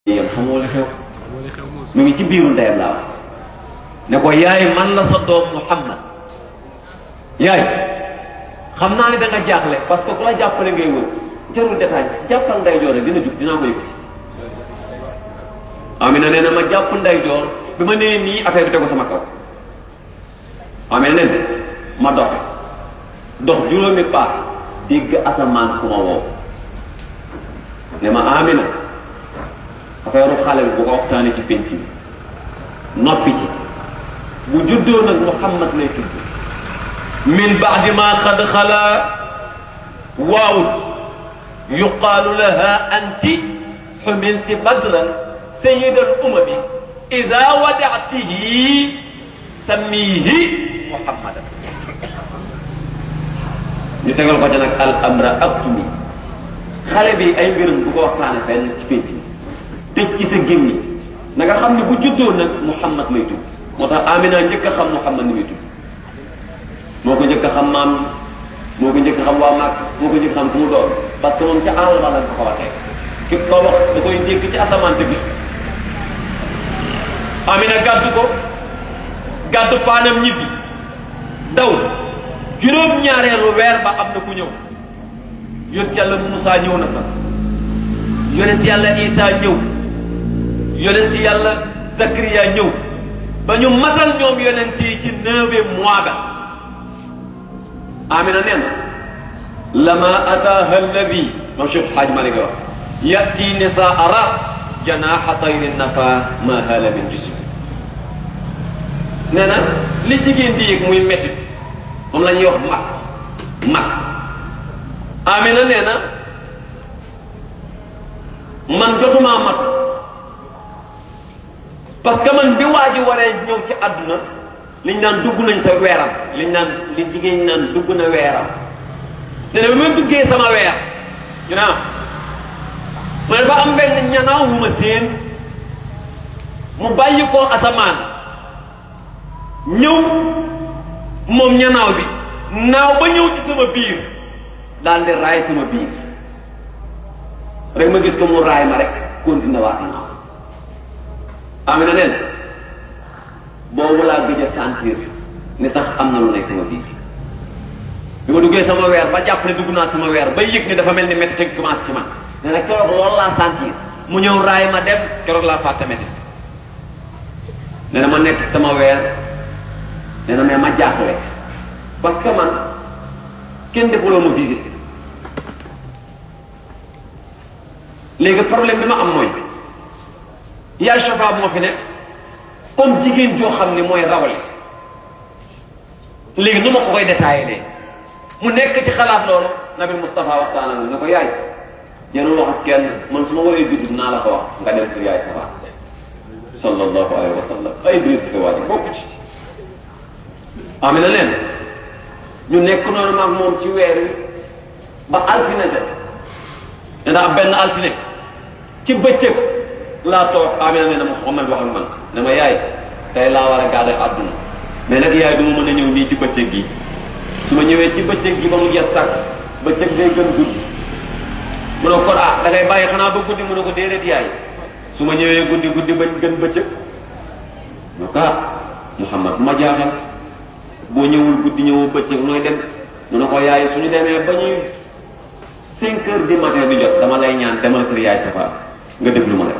yéen xamoo li xew mu ngi ci biiru ndeyam laa wax ne ko yaay man la sa doom Muhammad yaay xam naa ne da nga jaaxle parce que ku la jàppale ngay wër jarul détail jàppal nday joor dina jug dinaa ko yëg Amina nee na ma jàpp nday joor bi ma nee nii affaire bi tegu sama kaw Amina nee na ma dox juróomi paax dégg asamaan ku ma woo ne ma Amina affaire xale bi bu ko waxtaanee ci penc bi noppi ci bu juddoo nag Muhammad lay tudd min baadi ma xad xala waaw yuqaalu laha anti xumilti badran sayid al umami ida wadatihi sammihi Muhammadan ñu tegal ko ca nag al amra aktumi xale bi ay mbirum bu ko waxtaanee fenn ci penc bi tëj ci sa gémmiñ na nga xam ne bu juddoo nag Muhammad lay tudd moo tax Amina njëkk a xam Muhammad ni muy tudd moo ko njëkk a xam maam moo ko njëkk a xam waa Màkk moo ko njëkk a xam ku mu doon parce que moom ca àll ba lañ ko waxee ki ko wax da koy dégg ci asamaan bi Amina gàddu paanam ñibbi daw juróom-ñaareelu weer ba am na ku ñëw yonent yàlla Musaa ñëw na fa yonent yàlla Isaa ñëw yonent yàlla Zakariya ñëw ba ñu matal ñoom yonent yi ci 9e mois ba Amina nee na lama ataaha alladi mam Cheikh Hadj Malick wax yati nisaa ara janaha tayri nafa ma hala min jism nee na li jigéen di yëg muy métti moom la ñuy wax mag Amina nee na man jotumaa mat parce que man bi waa ji waree ñëw ci àdduna liñ naan dugg nañ sa weeram li jigéen ñi naan dugg na weeram ne ne bi ma duggee sama weer ñu naa ma dafa am benn ñanaaw wu ma séen mu bàyyi ko asamaan ñëw moom ñanaaw bi naaw ba ñëw ci sama biir daal di raay sama biir rek ma gis ko mu raay ma rek continué waat naaw Amina neen boobu laa gëj a sentir ni sax am na lu nekk sama biir bi ma duggee sama weer ba jàpp ne dugg naa sama weer ba yëg ni dafa mel ni métti te commencé ci man ne nag keroog loolu laa sentir mu ñëw raay ma dem keroog laa fàtte métti nee na ma nekk sama weer nee na mais ma jàppale parce que man kenn defuloo ma visite léegi problème bi ma am mooy yaa Chafa moo fi nekk comme jigéen joo xam ne mooy rawale léegi nu ma ko koy détaillé mu nekk ci xalaat loolu Nabi Moustapha waxtaanal ne ko yaay yéen wax ak kenn man su ma waree judd naa la ko wax nga dem pour yaay Chafa sallallahu alayhi wa sallam ay Idriss sa waa ji bokk ci Amina leen ñu nekk noonu maag moom ci weer wi ba altine de ndax benn altine ci bëccëg laa toog Amina ne na Muhammad wax ak man ne ma yaay tey laa war a gàdde àdduna mais nag yaay du ma mën a ñëw nii ci bëccëg gi su ma ñëwee ci bëccëg gi ba mu jeex tàkk bëccëg day gën guddi mu ne ko da ngay bàyyi xanaa ba guddi mu ne ko déedéet yaay su ma ñëwee guddi ba gën bëccëg mu ko Muhammad ma jaaxal boo ñëwul guddi ñëwoo bëccëg nooy dem mu ne ko yaay suñu demee ba ñuy 5 heures du matin bi jot dama lay ñaan demal kër yaay Safa nga déglu ma rek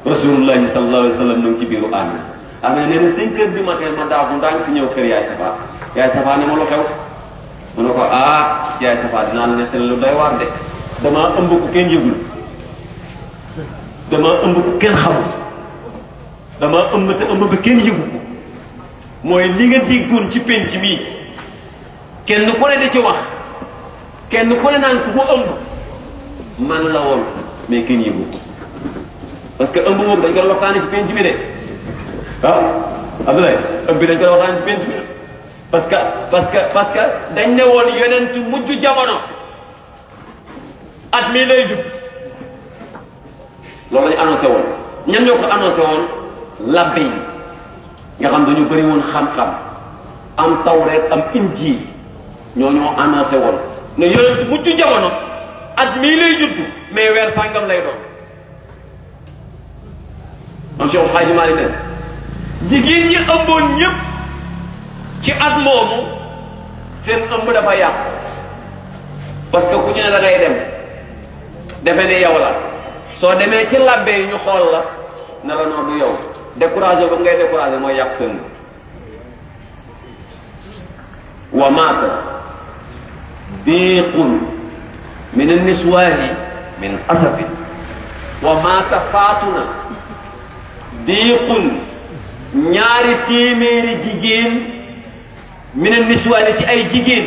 rasulullahi sallallahu alayhi wa sallam mu ngi ci biiru Amina nee na 5 heures du matin ma daagu ndànk ñëw kër yaay Safa ne ma lu xew mu ne ko yaay Safa dinaa la nettali lu doy waar de damaa ëmb ku kenn yëgul damaa ëmb ku kenn xamul damaa ëmb te ëmb bi kenn yëgul ko mooy li nga déggoon ci penc mi kenn ku ne da ci wax kenn ku ne naan ku ko ëmb man la woon mais kenn yëgu ko parce que ëmb boobu dañ ko waxtaane ci penc mi de Abdoulaye ëmb bi dañ ko waxtaane ci penc mi parce que dañ ne woon yonent mujj jamono at mii lay jub loolu lañu annoncé woon ñan ñoo ko annoncé woon labbe yi nga xam dañu bëri woon xam-xam am tawreet am injiil ñoo annoncé woon ne yonent mujj jamono at mii lay judd mais weer sàngam lay doon am Cheikh Hadji Malick ne jigéen ñi ëmboon ñëpp ci at moomu seen ëmb dafa yàqu parce que ku ñu ne da ngay dem defe ne yow la soo demee ci labbe yi ñu xool la ne la noo du yow découragé ba ngay découragé mooy yàq seen wa maata diiqun min anniswaani min asafin wa maata faatuna diiqun ñaari téeméeri jigéen min anniswaani ci ay jigéen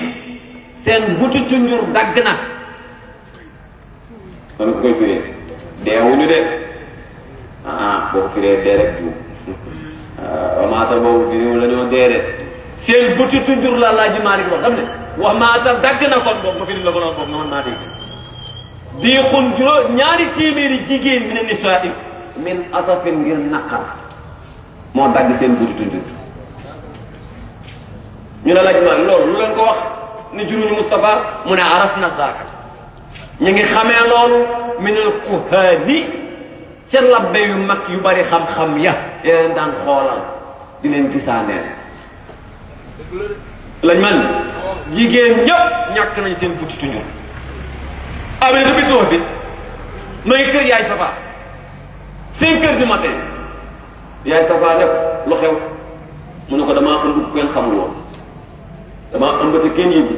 seen butu tunjur dagg na kon ku koy firee deewuñu de boo firee dee rek juum wa maata boobu firiwu la ñoo dee de seen butu tunjur la Alaaji Maalik wax xam ne wa maata dagg na kon boobu ko firi la ko noonu boobu noonu naa dégg diixun ñaari téeméeri jigéen min anniswaani min asafin ngir naqar moo dagg seen butu tunjur ñu ne Alaaji Maalik loolu lu leen ko wax ni juruñu Moustapha mu ne araf na saaka ñu ngi xamee loolu minal kuhaani ca labbe yu mag yu bari xam-xam ya yeneen daan xoolal di leen gisaaneel lañ man jigéen ñëpp ñàkk nañ seen buti tuñu amee da bi toor bi may kër yaay Safa 5 heures du matin yaay Safa ne ko lu xew mu ne ko damaa ëmb ku kenn xamul woon damaa ëmb te kenn yëgu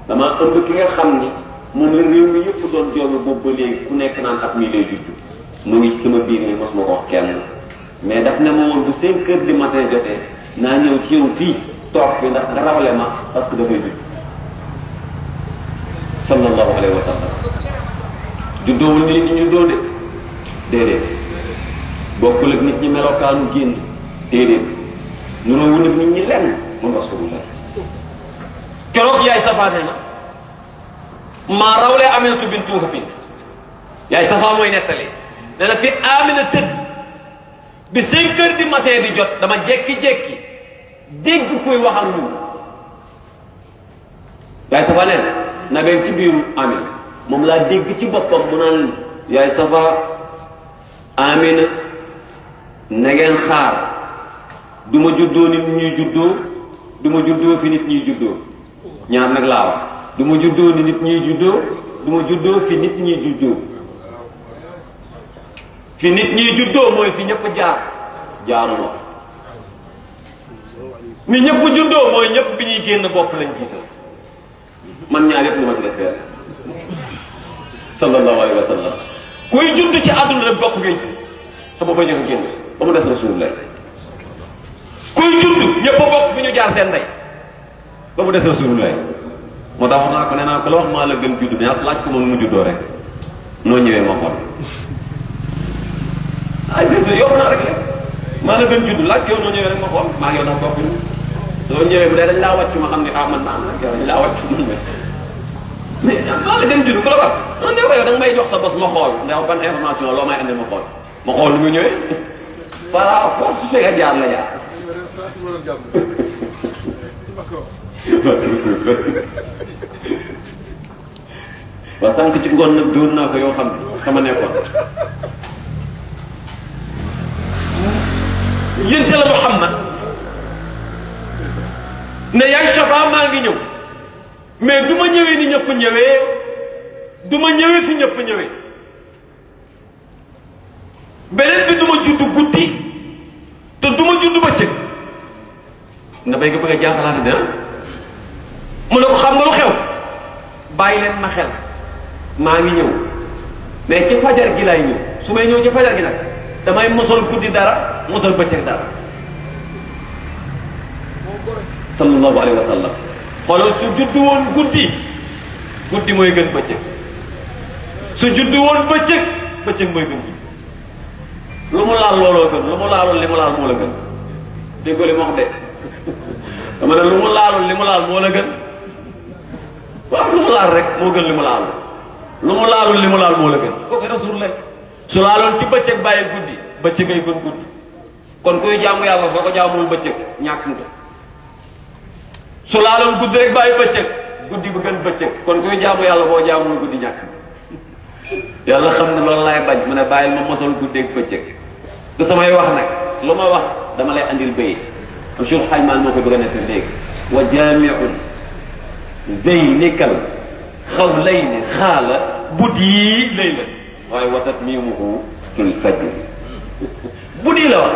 damaa ëmb ki nga xam ni moom la réew mi yëpp doon joobe boobu ba léegi ku nekk naan at mii lay juddu mu ngi ci sama biir mi mosuma ko wax kenn mais daf ne ma woon bu 5 heures du matin jotee naa ñëw ci yow fii toog fi ndax nga rawale ma parce que dafay judd sallallahu alayhi wa sallam juddoowul nit ñi ñu doode déedéet bokkul ak nit ñi melokaanu génn déedéet nuroowul ak nit ñi lenn moom rasulullah keroog yaay Safa ne na maa rawlee Aminatu bintu Wahb yaay Safa mooy nettali nee na fi Amina tëdd bi 5 heures du matin di jot dama jekki-jekki dégg kuy wax ak ñun yaay Safa nee na ngeen ci biiru Amina moom laa dégg ci boppam mu naan yaay Safa Amina na ngeen xaar du ma juddoo nit ñuy juddoo du ma juddoo fi nit ñuy juddoo ñaar nag laa wax du ma juddoo ni nit ñuy juddoo du ma juddoo fi nit ñuy juddoo fi nit ñuy juddoo mooy fi ñëpp jaar jaaruma ni ñëpp juddoo mooy ñëpp bi ñuy génn bopp lañ jiital man ñaar yëpp lu ma ci def feer sallallahu alayhi wa sallam kuy judd ci àdduna rek bokk ngay te ba bañ a génn ba mu des rasulullah kuy judd ñëpp bokk fi ñu jaar seen ndey ba mu des rasulullah moo tax wax naa ko nee naa ko la wax maa la gën judd ñaar laaj ko moom mu juddoo rek noo ñëwee ma xool ay bés yow naa rek maa la gën judd laaj ko yow noo ñëwee rek ma xool maa ngi yow ndax bokk ñu soo ñëwee bu dee dañ laa wàcc ma xam ne ah man naa nag yow dañ laa wàcc man mais maa la gën judd ku la wax non ne ko yow da nga may jox sa bos ma xool ndax ban information loo may andi ma xool ma xool nu mu ñëwee voilà foofu su fekkee jaar la jaar waa sànq ci ngoon nag dóor naa ko yoo xam ne sama nekkoon yénte la Muhammad ne yaay Safa maa ngi ñëw mais du ma ñëwee ni ñëpp ñëwee du ma ñëwee fi ñëpp ñëwee beneen bi du ma juddu guddi te du ma juddu bëccëg nga bay nga bëgg a jaaxalaate dina mu ne ko xam nga lu xew bàyyi leen ma xel maa ngi ñëw mais ci fajar gi laay ñëw su may ñëw ci fajar gi nag damay mosal guddi dara mosal bëccëg dara sallallahu alayhi wa sallam xoolal su juddu woon guddi guddi mooy gën bëccëg su juddu woon bëccëg bëccëg mooy gën guddi lu mu laal looloo gën lu mu laalul li mu laal moo la gën déggoo li ma wax de dama ne lu mu laalul li mu laal moo la gën waaw lu mu laal rek moo gën li mu laalul lu mu laalul li mu laal moo la gën kooku rasulullah su laaloon ci bëccëg bàyyi guddi bëccëg ay gën guddi kon kuy jaamu yàlla soo ko jaamul bëccëg ñàkk nga su laaloon guddi rek bàyyi bëccëg guddi bu gën bëccëg kon kuy jaamu yàlla boo jaamul guddi ñàkk nga yàlla xam ne loolu laay bañ mu ne bàyyil ma mosal guddi ak bëccëg du samay wax nag lu ma wax dama lay andil bayit monsieur Xaymaan moo ko bëgg a nekk léegi wa jaamiun zeynikal xawlayni xaala budii lay la waaye wa tatmimuhu fil fajr budii la wax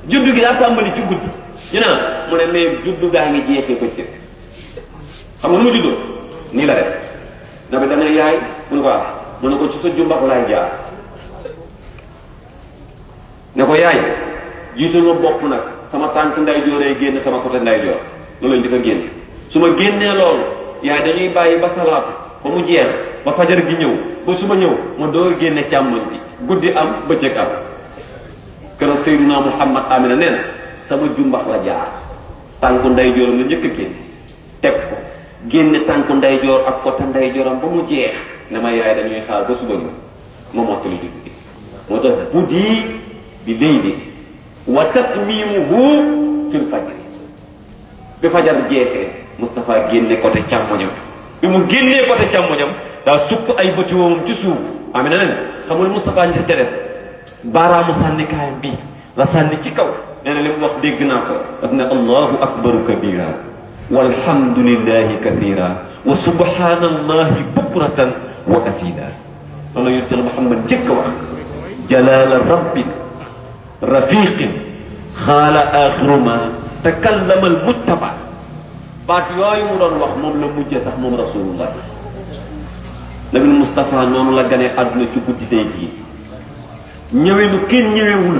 juddu gi daa tàmbali ci guddi ñu naan mu ne mais juddu gaa ngi jeexee bëccëg xam nga nu mu juddoo nii la def na bi dana yaay mu ne ko mu ne ko ci sa jumbax laay jaar ne ko yaay jiital ma bopp nag sama tànk nday jooree génn sama côté nday joor loolu lañ di ko génn su ma génnee loolu yaay dañuy bàyyi ba salaatu ba mu jeex ba fajar gi ñëw ba su ma ñëw ma door génne càmmoñ bi guddi am bëccëg am keroog Seydina Muhammad Amina nee na sama jumbax la jaar tànku nday jooram la njëkk a génn teg ko génne tànku nday joor ak côté nday jooram ba mu jeex ne ma yaay dañuy xaar ba suba ñu ma mottali juddu gi moo tax buddi bi layli wa tatmimuhu fil fajri bi fajar jeexee Moustapha génne côté càmmoñam bi mu génnee côté càmmoñam daa sukk ay bëti woomam ci suuf Amina nen xamul Moustapha njëkk deret baaraamu sànnikaayam bi la sànni ci kaw nee na li mu wax dégg naa ko daf ne allahu akbaru kabira walhamdulillahi kathira wa subhanallahi bukratan wa asila loolu yonent Yàlla Muhammad njëkk a wax jalala rabbika rafiqin xaala axiru ma takallama al muttaba baat yooyu mu doon wax moom la mujjee sax moom rasulullah nabil Moustapha noonu la ganee àdduna ci guddi tey jii ñëwee lu kenn ñëwewul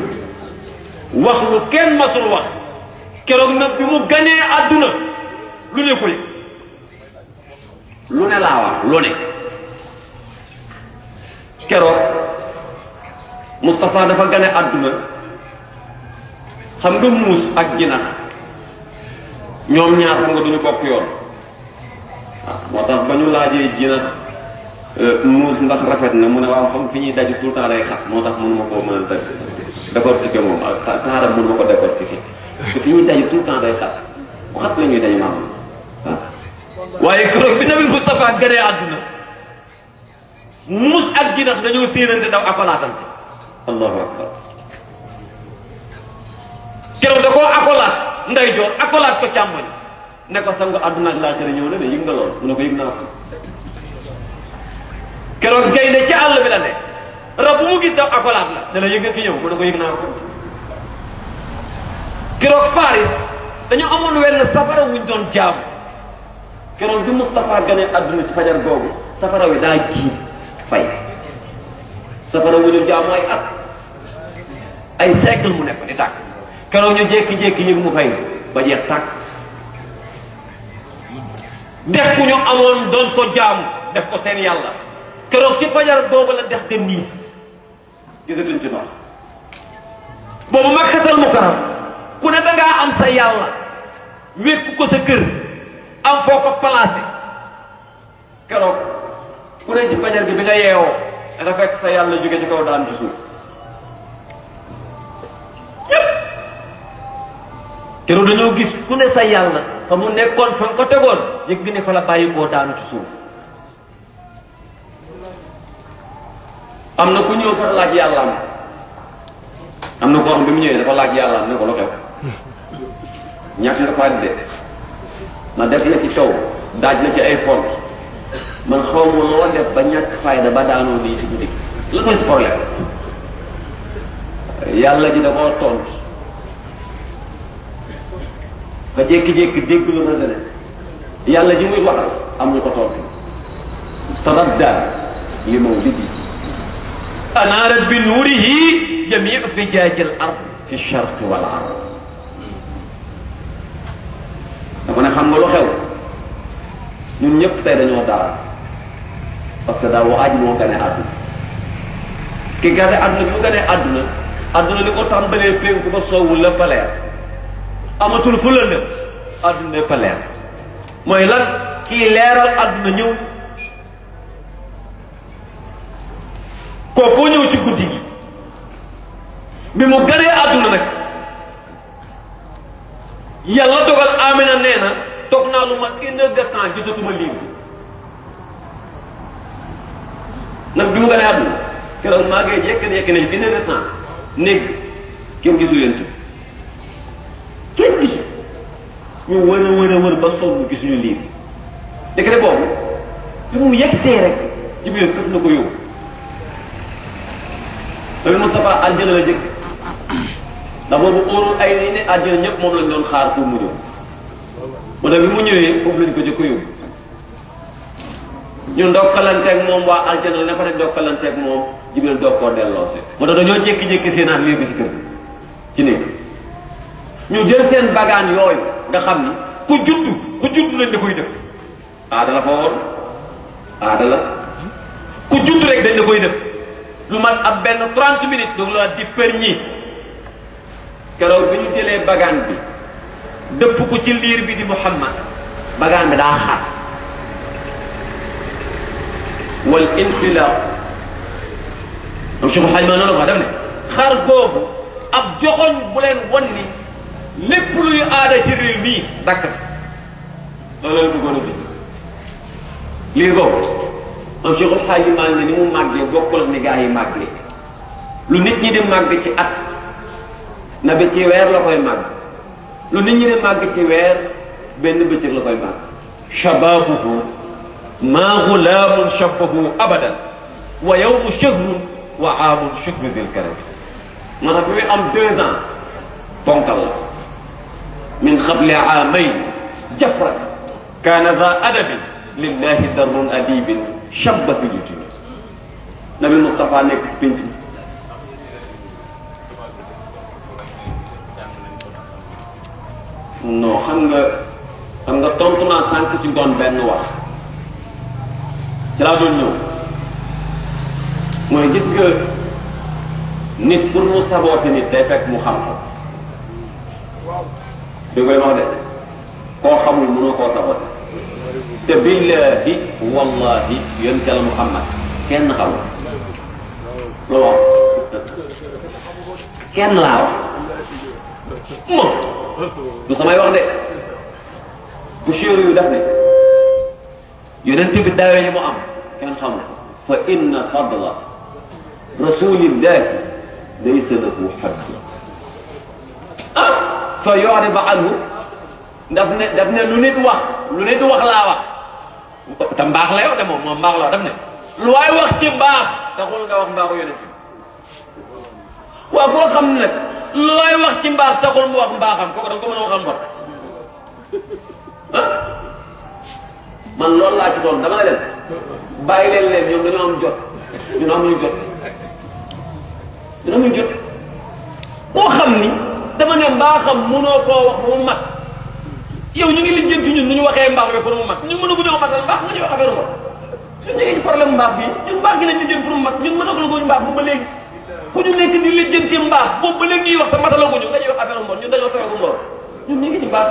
wax lu kenn masul wax keroog nag bi mu ganee àdduna lu ne koy lu ne laa wax lu ne keroog Moustapha dafa gane àdduna xam nga muus ak jinax ñoom ñaar xam nga duñu bokk yoon moo tax ba ñu laajee jinax muus ndax rafet na mu ne waaw xam fi ñuy daj tout le temps day xas moo tax mënuma koo mën a décortiquer moom ak xaaral mënuma ko décortiquer te fi ñuy daj tout le temps day xas bu xat la ñuy daj maam waaye keroog bi Nabi Moustapha ganee àdduna muus ak jinax dañoo séenante daw akolaatante allahu akbar keroog da koo akolaat nday joor akolaat ko càmmoñ ne ko sangu àdduna ak laaxira ñëw na de yëg nga lool mu ne ko yëg naa ko keroog gaynde ci àll bi la ne rab bu mu gis daw akolaat la ne la yëg nga ki ñëw mu ne ko yëg naa ko keroog Faris dañu amoon wenn safara wuñ doon jaamu keroog bi Moustapha gane àdduna ci fajar googu safara wi daa jiib fay safara wu ñu jaamu ay siècle mu nekk di tàkk keroog ñu jékki-jékki yëg mu fay ba jeex tàkk def ku ñu amoon doon ko jaamu def ko seen yàlla keroog ci fajar boobu la def de niis gisatuñ ci ndox boobu Makkatal Mukarram ku ne dangaa am sa yàlla wékk ko sa kër am foo ko placé keroog ku ne ci fajar bi nga yeewoo danga fekk sa yàlla jóge ci kaw daan ci suuf yépp keroog dañoo gis ku ne sa yàlla fa mu nekkoon fa nga ko tegoon yëg gi ne fa la bàyyi koo daanu ci suuf am na ku ñëw sax laaj yàllaam am na koo xam bi mu ñëwee dafa laaj yàllaam ne ko lu xew ñàkk nga faa de ma def la ci kaw daaj la ci ay pont man xaw ma loo def ba ñàkk fayda ba daanoo nii ci guddi la mooy problème yàlla ji da koo tontu ba jékki-jékki dégg lu ma gën a yàlla ji muy waxal am ñu ko tontu taradda li mawlidi anaarat bi nuurihi jamii fijaajil ard fi charqi wal ard dafa ne xam nga lu xew ñun ñëpp tey dañoo dara parce que daa waaj moo gane àdduna ki gane àdduna bi mu gane àdduna àdduna li ko tàmbalee pénku ba sowwu lépp a leer amatul fu lëndëm àdduna lépp a leer mooy lan kii leeral àdduna ñëw kooku ñëw ci guddi gi bi mu ganee àdduna nag yàlla dogal Amina nee na toog naa lu ma 1 heure de temps gisatuma lii nag bi mu ganee àdduna keroog maa ngi jékki-jékki nañ 1 heure de temps néeg kenn gisu leen ci kenn gisu ñu wër ba sonn gisuñu liir ndekete boobu fi mu yegsee rek Jibril këf na ko yóbbu Nabi Moustapha àjjana la jëkk ndax boobu óorul ay nii ne àjjana ñëpp moom lañ doon xaar pour mu ñëw moo tax bi mu ñëwee foofu lañ ko jëkk yóbbu ñu ndokkalanteeg moom waa àjjana la ne fa ne ndokkalanteeg moom Jibril doog koo delloose moo tax dañoo jékki-jékki seenaat liir bi ci kër ci néeg ñu jël seen bagaan yooyu nga xam ni ku judd lañ da koy def aada la fa woon aada la ku judd rek dañ da koy def lu mat ab benn 30 minutes donc la di perñi keroog bi ñu jëlee bagaan bi dëpp ko ci liir bi di Muhammad bagaan bi daa xaar wal infilaq donc Cheikh Hadj noonu la ko def ne xar googu ab joxoñ bu leen won ni lépp luy aada ci réew mii dakk loolu la bëggoon a gis lii boobu am Cheikhul Xaaji Maalik ne ni mu màggee bokkul ak ni gaa yi màggee lu nit ñi di màgg ci at na ba ci weer la koy màgg lu nit ñi di màgg ci weer benn bëccëg la koy màgg shababuhu maa gulaamun shabahu abadan wa yawmu shahrun wa aamun shukru zil karam moo tax bi muy am 2 ans ponkal la min xable aamayn jafra kaana za adabin lillahi darrun adibin shabba fi jutuni Nabi Moustapha nekk ci pénc non xam nga tontu naa sànq ci doon benn wax ci laa doon ñëw mooy gis nga nit pour mu saboote nit day fekk mu xam ko dégg nga wax de koo xamul mënoo koo saboote te billahi wallahi yonent Yàlla Muhammad kenn xamul loolu wax kenn laa wax moom du samay wax de bu chéri yu def ne yonent bi dawee yi mu am kenn xamul fa inna fadla rasulillahi laysa lahu hadd fa yu'rib anhu daf ne lu nit wax laa wax te mbaax la yow de moom mbaax la daf ne lu waay wax ci mbaax taxul nga wax mbaaxu yonent waaw koo xam ne nag lu waay wax ci mbaax taxul mu wax mbaaxam kooku da nga ko mën a waxal mbaax man loolu laa ci doon dama ne leen bàyyi leen ñoom dañoo am jot ñun amuñu jot koo xam ni dama ne mbaaxam mënoo koo wax ba mu mat yow ñu ngi lijjanti ñun nu ñu waxee mbaax bi pour mu mat ñun mënaguñoo matal mbaax nga ñuy wax affaire mbaax ñun ñu ngi ci problème mbaax bi ñun mbaax gi lañ lijjanti pour mu mat ñun matalaguñu mbaax bu ba léegi fu ñu nekk di lijjanti mbaax boobu ba léegi ñuy wax te matalaguñu nga ñuy wax affaire mbaax ñun dañoo fexe bu mbaax ñun ñu ngi ci mbaax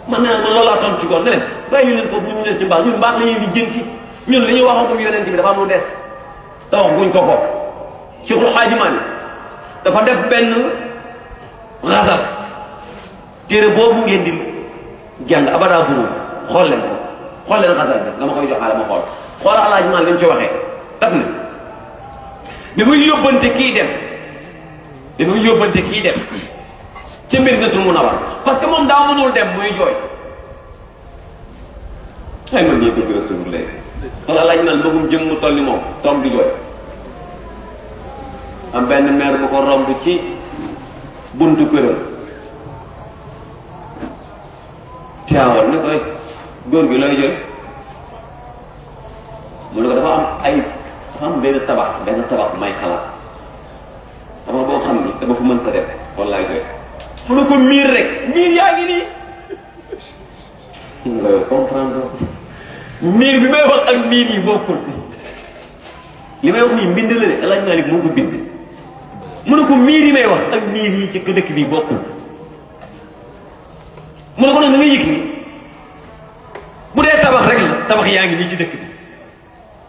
man nee na man loolu laa tontu ci góor ne leen bàyyi leen foofu ñu ne ci mbaax ñun mbaax la ñuy lijjanti ñun li ñuy waxagum yonent bi dafa am lu des te wax guñ ko Cheikhul Xaaji Maalik dafa def benn xasal téere boobu ngeen di jàng abada buru xool leen xasal bi dama koy joxaale ma xool Alaaji Maalik li mu ci waxee daf ne bi muy yóbbante kii dem ca Madinatul Munawwara parce que moom daa mënul dem muy jooy ay man nii bëgg Rasulullah wala laaj naan bëggum jëm mu toll ni moom toom di jooy am benn maire bu ko romb ci buntu këram teewoon ne koy góor gi looy jooy mu ne ko dafa am benn tabax may xalaat dama boo xam ni dama fa mën ko def wallaay jooy mu ne ko miir yaa ngi nii nga comprendre miir bi may wax ak miir yi bokkul li may wax nii mbind la de El Hadj Malick moo ko bind mu ne ko miir yi may wax ak miir yi ci dëkk bi bokkul mu ne ko nag na nga yëg ni bu dee tabax rek la tabax yaa ngi nii ci dëkk bi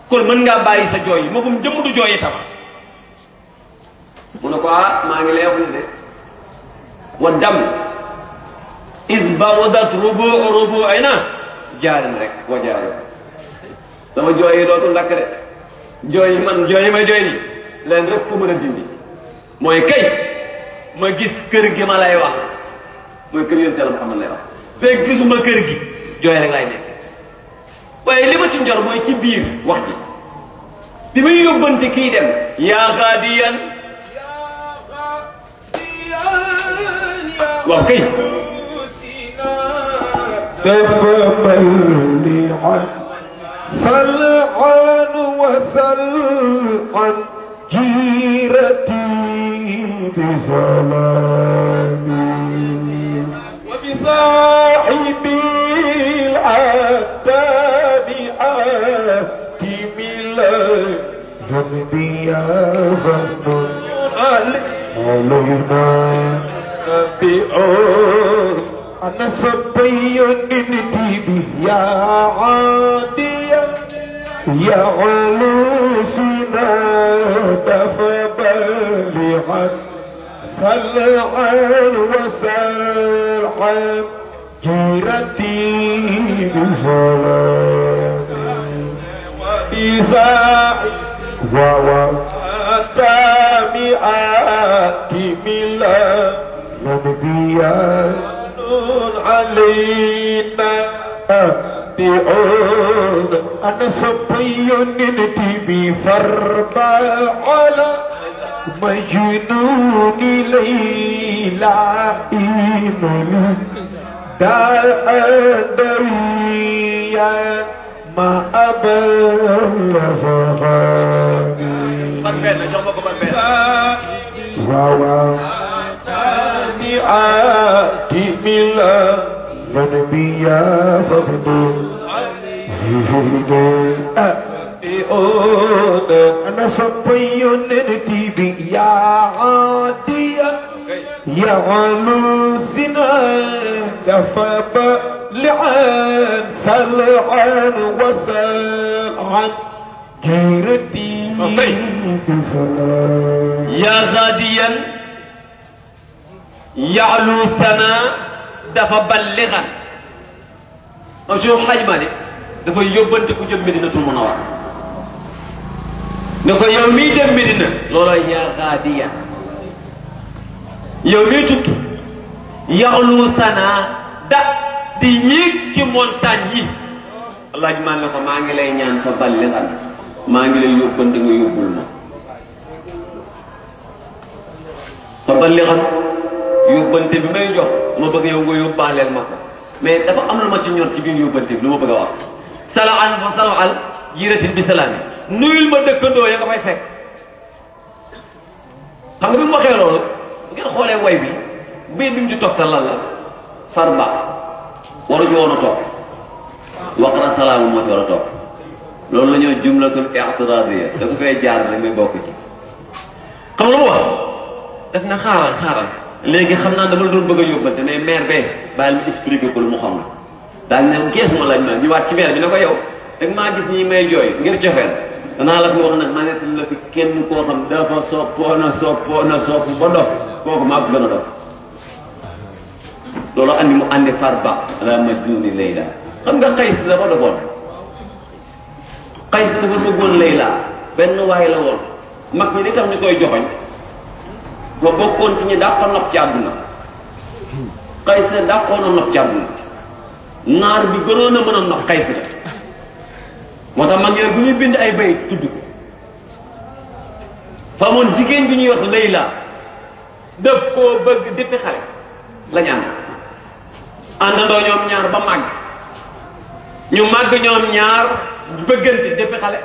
kon mën ngaa bàyyi sa jooy yi moo ko jëmm du jooyi tabax mu ne ko maa ngi lay wax ni de wa dam isbawadat rubu'ina jaarin rek wa jaarin sama jooy yi dootul lakk de jooy yi may jooy ni leen rek ku mën a dindi mooy kay ma gis kër gi ma lay wax mooy kër yéen Yàlla Muhammad lay wax fekk gisuma kër gi jooy rek lay nekk waaye li ma ci njor mooy ci biir wax ji bi muy yóbbante kii dem yaa gaadiyan waaw kay فمليحا صلعا وسلعا جيرتي بسلامي وبصاحبي العتاب آتم جنبي يا فنون علينا بأور أنا صبي ننتبه يا عادية يا علوسنا تفبلغا صلعا وسلعا جيرتي بسلام وبساعي وتامعات ملا نبيا علينا بعود أنا صبي ننتبه فربا على مجنون ليلى إيمان داويا ما أبلغ وواتانيات ملا ونبيا فضل أنا صبي ننتبه يا عادية يا علوسنا فبلعان سلعان وسلعان جيرتي يا غاديا يعلو السماء دفا بلغا شوف حاج مالك دفا يوبنت كو جëm مدينة المنورة نكو يوم مي جëm مدينة لولا يا غاديا yow mii tukki yaxlu sana da di yéeg ci montagne yi laaj maa nga ko maa ngi lay ñaan fa balliran maa ngi lay yóbbante nga yóbbul ma fa balliran yóbbante bi may jox ma bëgg yow nga yóbbaaleel ma ko mais dafa am lu ma ci ñor ci biir yóbbante bi lu ma bëgg a wax salaan fa salaal jiratin bi salaami nuyul ma dëkkandoo ya nga fay fekk xam nga bi mu waxee loolu ngeen xoolee way bi bii bi mu ci toftal lan la farba waru ci woon a toog waqra salaamu moo ci war a toog loolu la ñoo jumlatul i'tiraadiyya da ko fay jaar rek may bokk ci xam nga lu mu wax def na xaaral léegi xam naa dama la doon bëgg a yóbbante mais maire bee bàyyil mu expliqué ko lu mu xam la daal ne gees ma laaj ma ñu waat ci maire bi ne ko yow dag maa gis ñi may jooy ngir cofeel danaa la fi wax nag ma ne la fi kenn koo xam dafa soppoon a sopp ba dof kooku maa ko gën a dof loolu andi mu andi farba ala majnuni layla xam nga xays dafa dofoon xays dafa bëggoon layla benn waay la woon mag ñi li tax ñu koy joxoñ ba bokkoon ci ñi daa ko nopp ci àdduna xays daa ko nopp ci àdduna naar bi gënoon a mën a nopp xays la moo tax mag ñi bu ñuy bind ay bayit tudd ko fa amoon jigéen bi ñuy wax layla def koo bëgg depuis xale la ñu àndandoo ñoom ñaar ba màgg ñu màgg ñoom ñaar bëggante depuis xale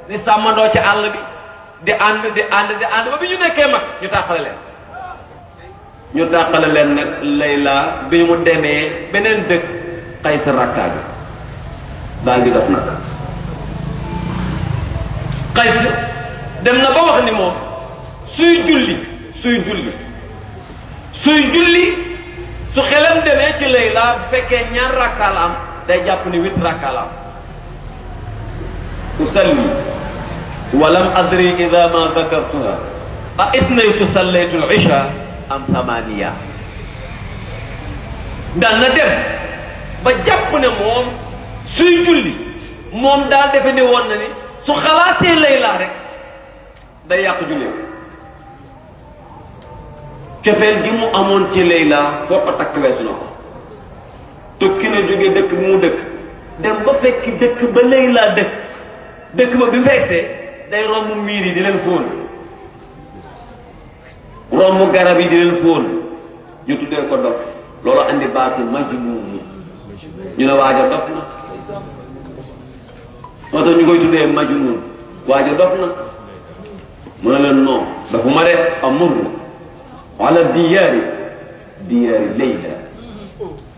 di sàmmandoo ci àll bi di ànd ba bi ñu nekkee mag ñu tàqale leen nag layla bi mu demee beneen dëkk xay sa rakkaa bi daal di def nag xays dem na ba wax ni moom suy julli su xelam demee ci layla bu fekkee ñaar rakkaa la am day jàpp ni 8 rakkaa la am usalli walam adri ida ma dakartuha a isnaytu sallaytu al-isha am thamaniya daan na dem ba jàpp ne moom suy julli moom daal defe ne woon na ni su xalaatee layla rek day yàq julli cofeel gi mu amoon ci Layla foo ko takk weesu na ko tukki na jóge dëkk bi mu dëkk dem ba fekk dëkk ba Layla dëkk ba bi feksee day romb miir yi di leen fóon romb garab yi di leen fóon ñu tuddee ko dof loolu andi baatu majnuun ñu ne waaja dof na moo tax ñu koy tuddee majnuun waaja dof na mu ne leen non dafa ma de amur ala diyaari Layla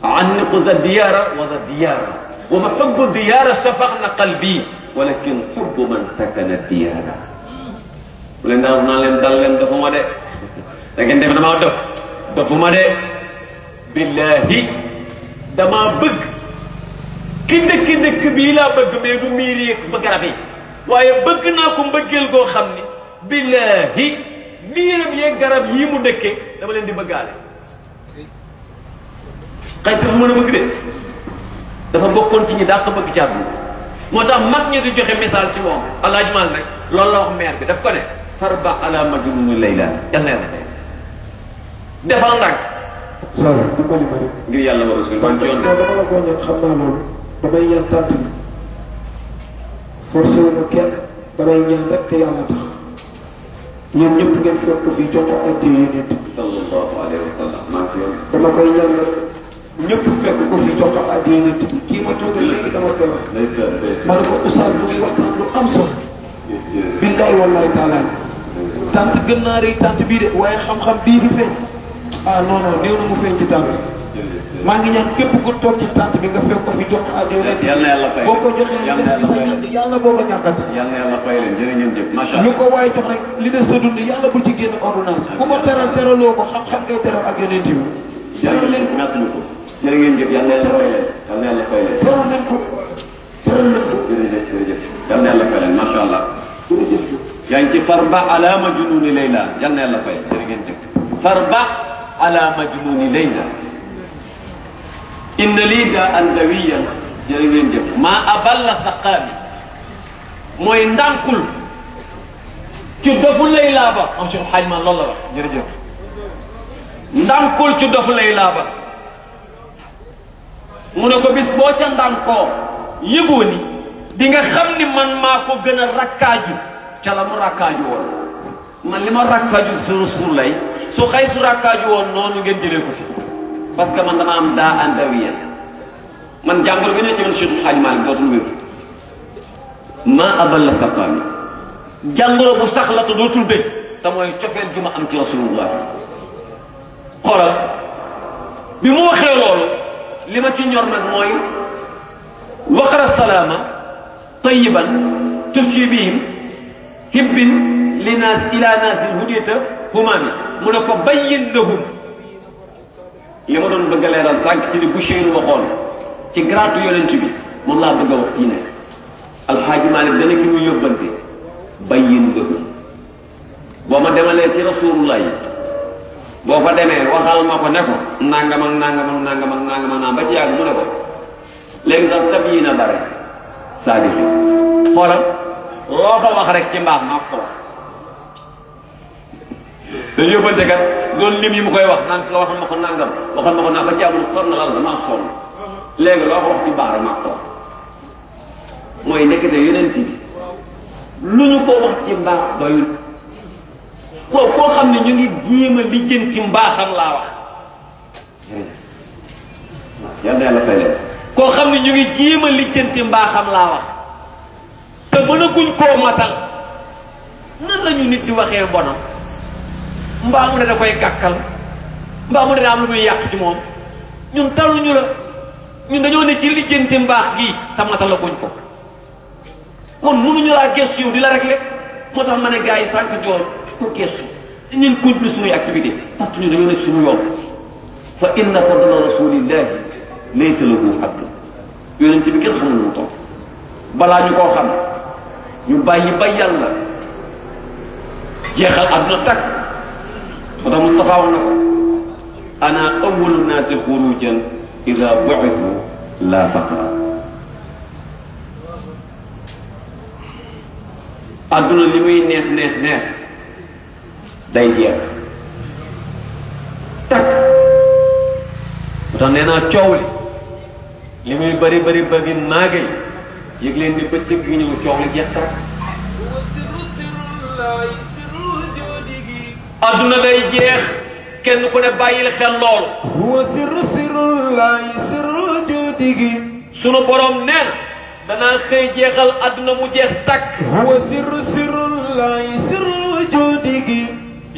anniqu za diyaara wa za diyaara wa ma xubbu diyaara shafaqna qalbi walakin xubbu man sakana diyaara mu leen daal naa leen dal leen dafa ma de da ngeen def damaa dafa ma de billahi damaa bëgg ki dëkk bii laa bëgg mais du miir yi ba garab yi waaye bëgg naa ko mbëggeel goo xam ni billahi miiram yeeg garab yii mu dëkkee dama leen di bëggaale xëy si dafa mën a bëgg de dafa bokkoon ci ñi dàq bëgg ci àdduna moo tax mag ñi di joxe misaal ci moom alaaj mal nag loolu la wax maire bi daf ko ne farba ala majnuni Layla yal na yàlla defal nag saa dimbali ma rek ngir yàlla war a suul dama la ko ñaan xam naa loolu damay ñaan tànt bi forcé wu ma kenn damay ñaan rek te yàlla tax yéen ñëpp ngeen fekk ko fii jox ak yéen sallallahu alayhi wa sallam maa ngi yoon dama koy ñaan rek ñëpp fekk ko fii jox ak yéen kii ma tuuti léegi dama koy wax ma ne ko oustaz bu ngi waxtaan lu am solo billaay wallaay taala tànt gën naa rëy tànt bii de waaye xam-xam bii di feeñ ah non non néew na mu feeñ ci tànt maa ngi ñaan képp ku toog ci tànt bi nga fekk ko fi jox ak yal na yàlla fay boo ko joxee yàlla boo ko ñàkkat yal na yàlla fay leen jërë ngeen jëf macha lu allah ko waaye jox rek li des sa dund yàlla bu ci génn ordonnance bu ko teral teraloo ko xam-xam ngay teral ak yeneen jiw teral leen ko merci beaucoup jërë ngeen jëf yal na yàlla fay leen yal na yàlla fay leen teral leen ko teral leen ko jërëjëf yal na yàlla fay leen macha allah jërëjëf yaa ngi ci farba ala majnuni Layla yal na yàlla fay jërë ngeen jëf farba ala majnuni Layla inna lii daa andawiyan jërë ngeen jëf maa aballa saqaami mooy ndànkul ci dofu Layla ba am Cheikh Hadj man loolu la wax jërëjëf ndànkul ci dofu Layla ba mu ne ko bis boo ca ndànkoo yëgoo ni di nga xam ni man maa ko gën a rakkaaju ca la mu rakkaaju woon man li ma rakkaaju su lay su xëy su rakkaaju woon noonu ngeen jëlee ko fi parce que man dama am daa andawiya man jàngoro bi ne ci man Cheikh Hadj Malick dootul wér maa aballa saqaami jàngoro bu sax la te dootul bëgg te mooy cofeel gi ma am ci rasulullah xoolal bi mu waxee loolu li ma ci ñor nag mooy waqara salaama tayiban tufshi bihim hibbin li naas ila naasil hudita humami mu ne ko bayyin lahum li ma doon bëgg a leeral sànq ci li Boucheyri waxoon ci gratu yonent bi moom laa bëgg a wax fii ne alxaaji Malick dana ki muy yóbbante bayyin lahum boo ma demalee ci rasulullah yi boo fa demee waxal ma ko ne ko nangam ak nangam ak nangam ak nangam ak ba ci yàgg mu ne ko léegi sax tab yi na bare c'est-à-dire xoolal loo ko wax rek ci mbaax maa ko wax dañu yóbbante kat doon lim yi mu koy wax naan ko waxal ma ko nangam waxal ma ko naan ba ci amul xor na lal damaa sonn léegi loo ko wax ci baax rek maa ko wax mooy nekkite yonent bi lu ñu ko wax ci mbaax doyul koo xam ne ñu ngi jéem a lijjanti mbaaxam laa wax yal na yàlla fay leen koo xam ne ñu ngi jéem a lijjanti mbaaxam laa wax te mënaguñ koo matal nan la ñu nit di waxee bonam mbaa mu ne da koy gàkkal mbaa mu ne da am lu muy yàq ci moom ñun taluñu la ñun dañoo ne ci lijjanti mbaax gi te matalaguñ ko kon mënuñu laa gëstu yow di la réglé moo tax ma ne gars yi sànq joor ko gëstu ñun continuer suñuy activité parce que ñun dañoo ne suñu yoon fa inna fadla rasulillahi laysa lahu hadd yonent bi kenn xamul mu toog balaa ñu koo xam ñu bàyyi ba yàlla jeexal àdduna takk ba tax Moustapha wax na ko ana awwalu naasi xurujan ida bu'ithu la faqra àdduna li muy neex neex neex day jeex tax nee naa coow li muy bëri bëri bëri naage yëg leen ni bëccëg gi ñëw coow li jeex tak adduna day jeex kenn ku ne bàyyil xel loolu huwa sirru sirrullahi sirru judigi sunu borom nee na danaa xëy jeexal adduna mu jeex takk huwa sirru sirrullahi sirru judigi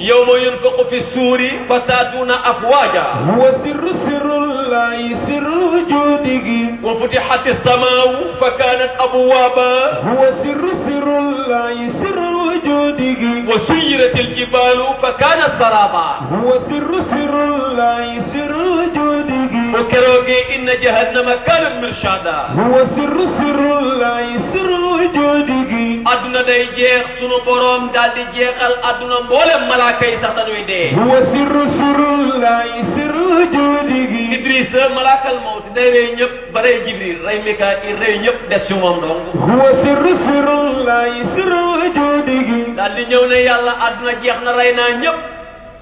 yawma yunfaqu fi suuri fataatuuna afwaaja huwa sirru sirrullahi sirru judigi wa futihati samaawu fa kaanat abwaaba huwa sirru sirrullahi sirru judigi wa suyyirati aljibaalu fa kaanat saraaba huwa sirru sirrullahi sirru judigi wa keroogee inna jahannama kaanat mirshaada huwa sirru sirrullahi sirru judigi adduna day jeex sunu borom daal di jeexal adduna mboolem malaaka yi sax dañuy dee huwa sirru sirrullahi sirru judigi Idrissa malaakal mawti day rey ñëpp ba rey Jibril rey Mikaayil rey ñëpp des ci moom dong huwa sirru sirrullahi sirru judigi daal di ñëw ne yàlla adduna jeex na rey naa ñëpp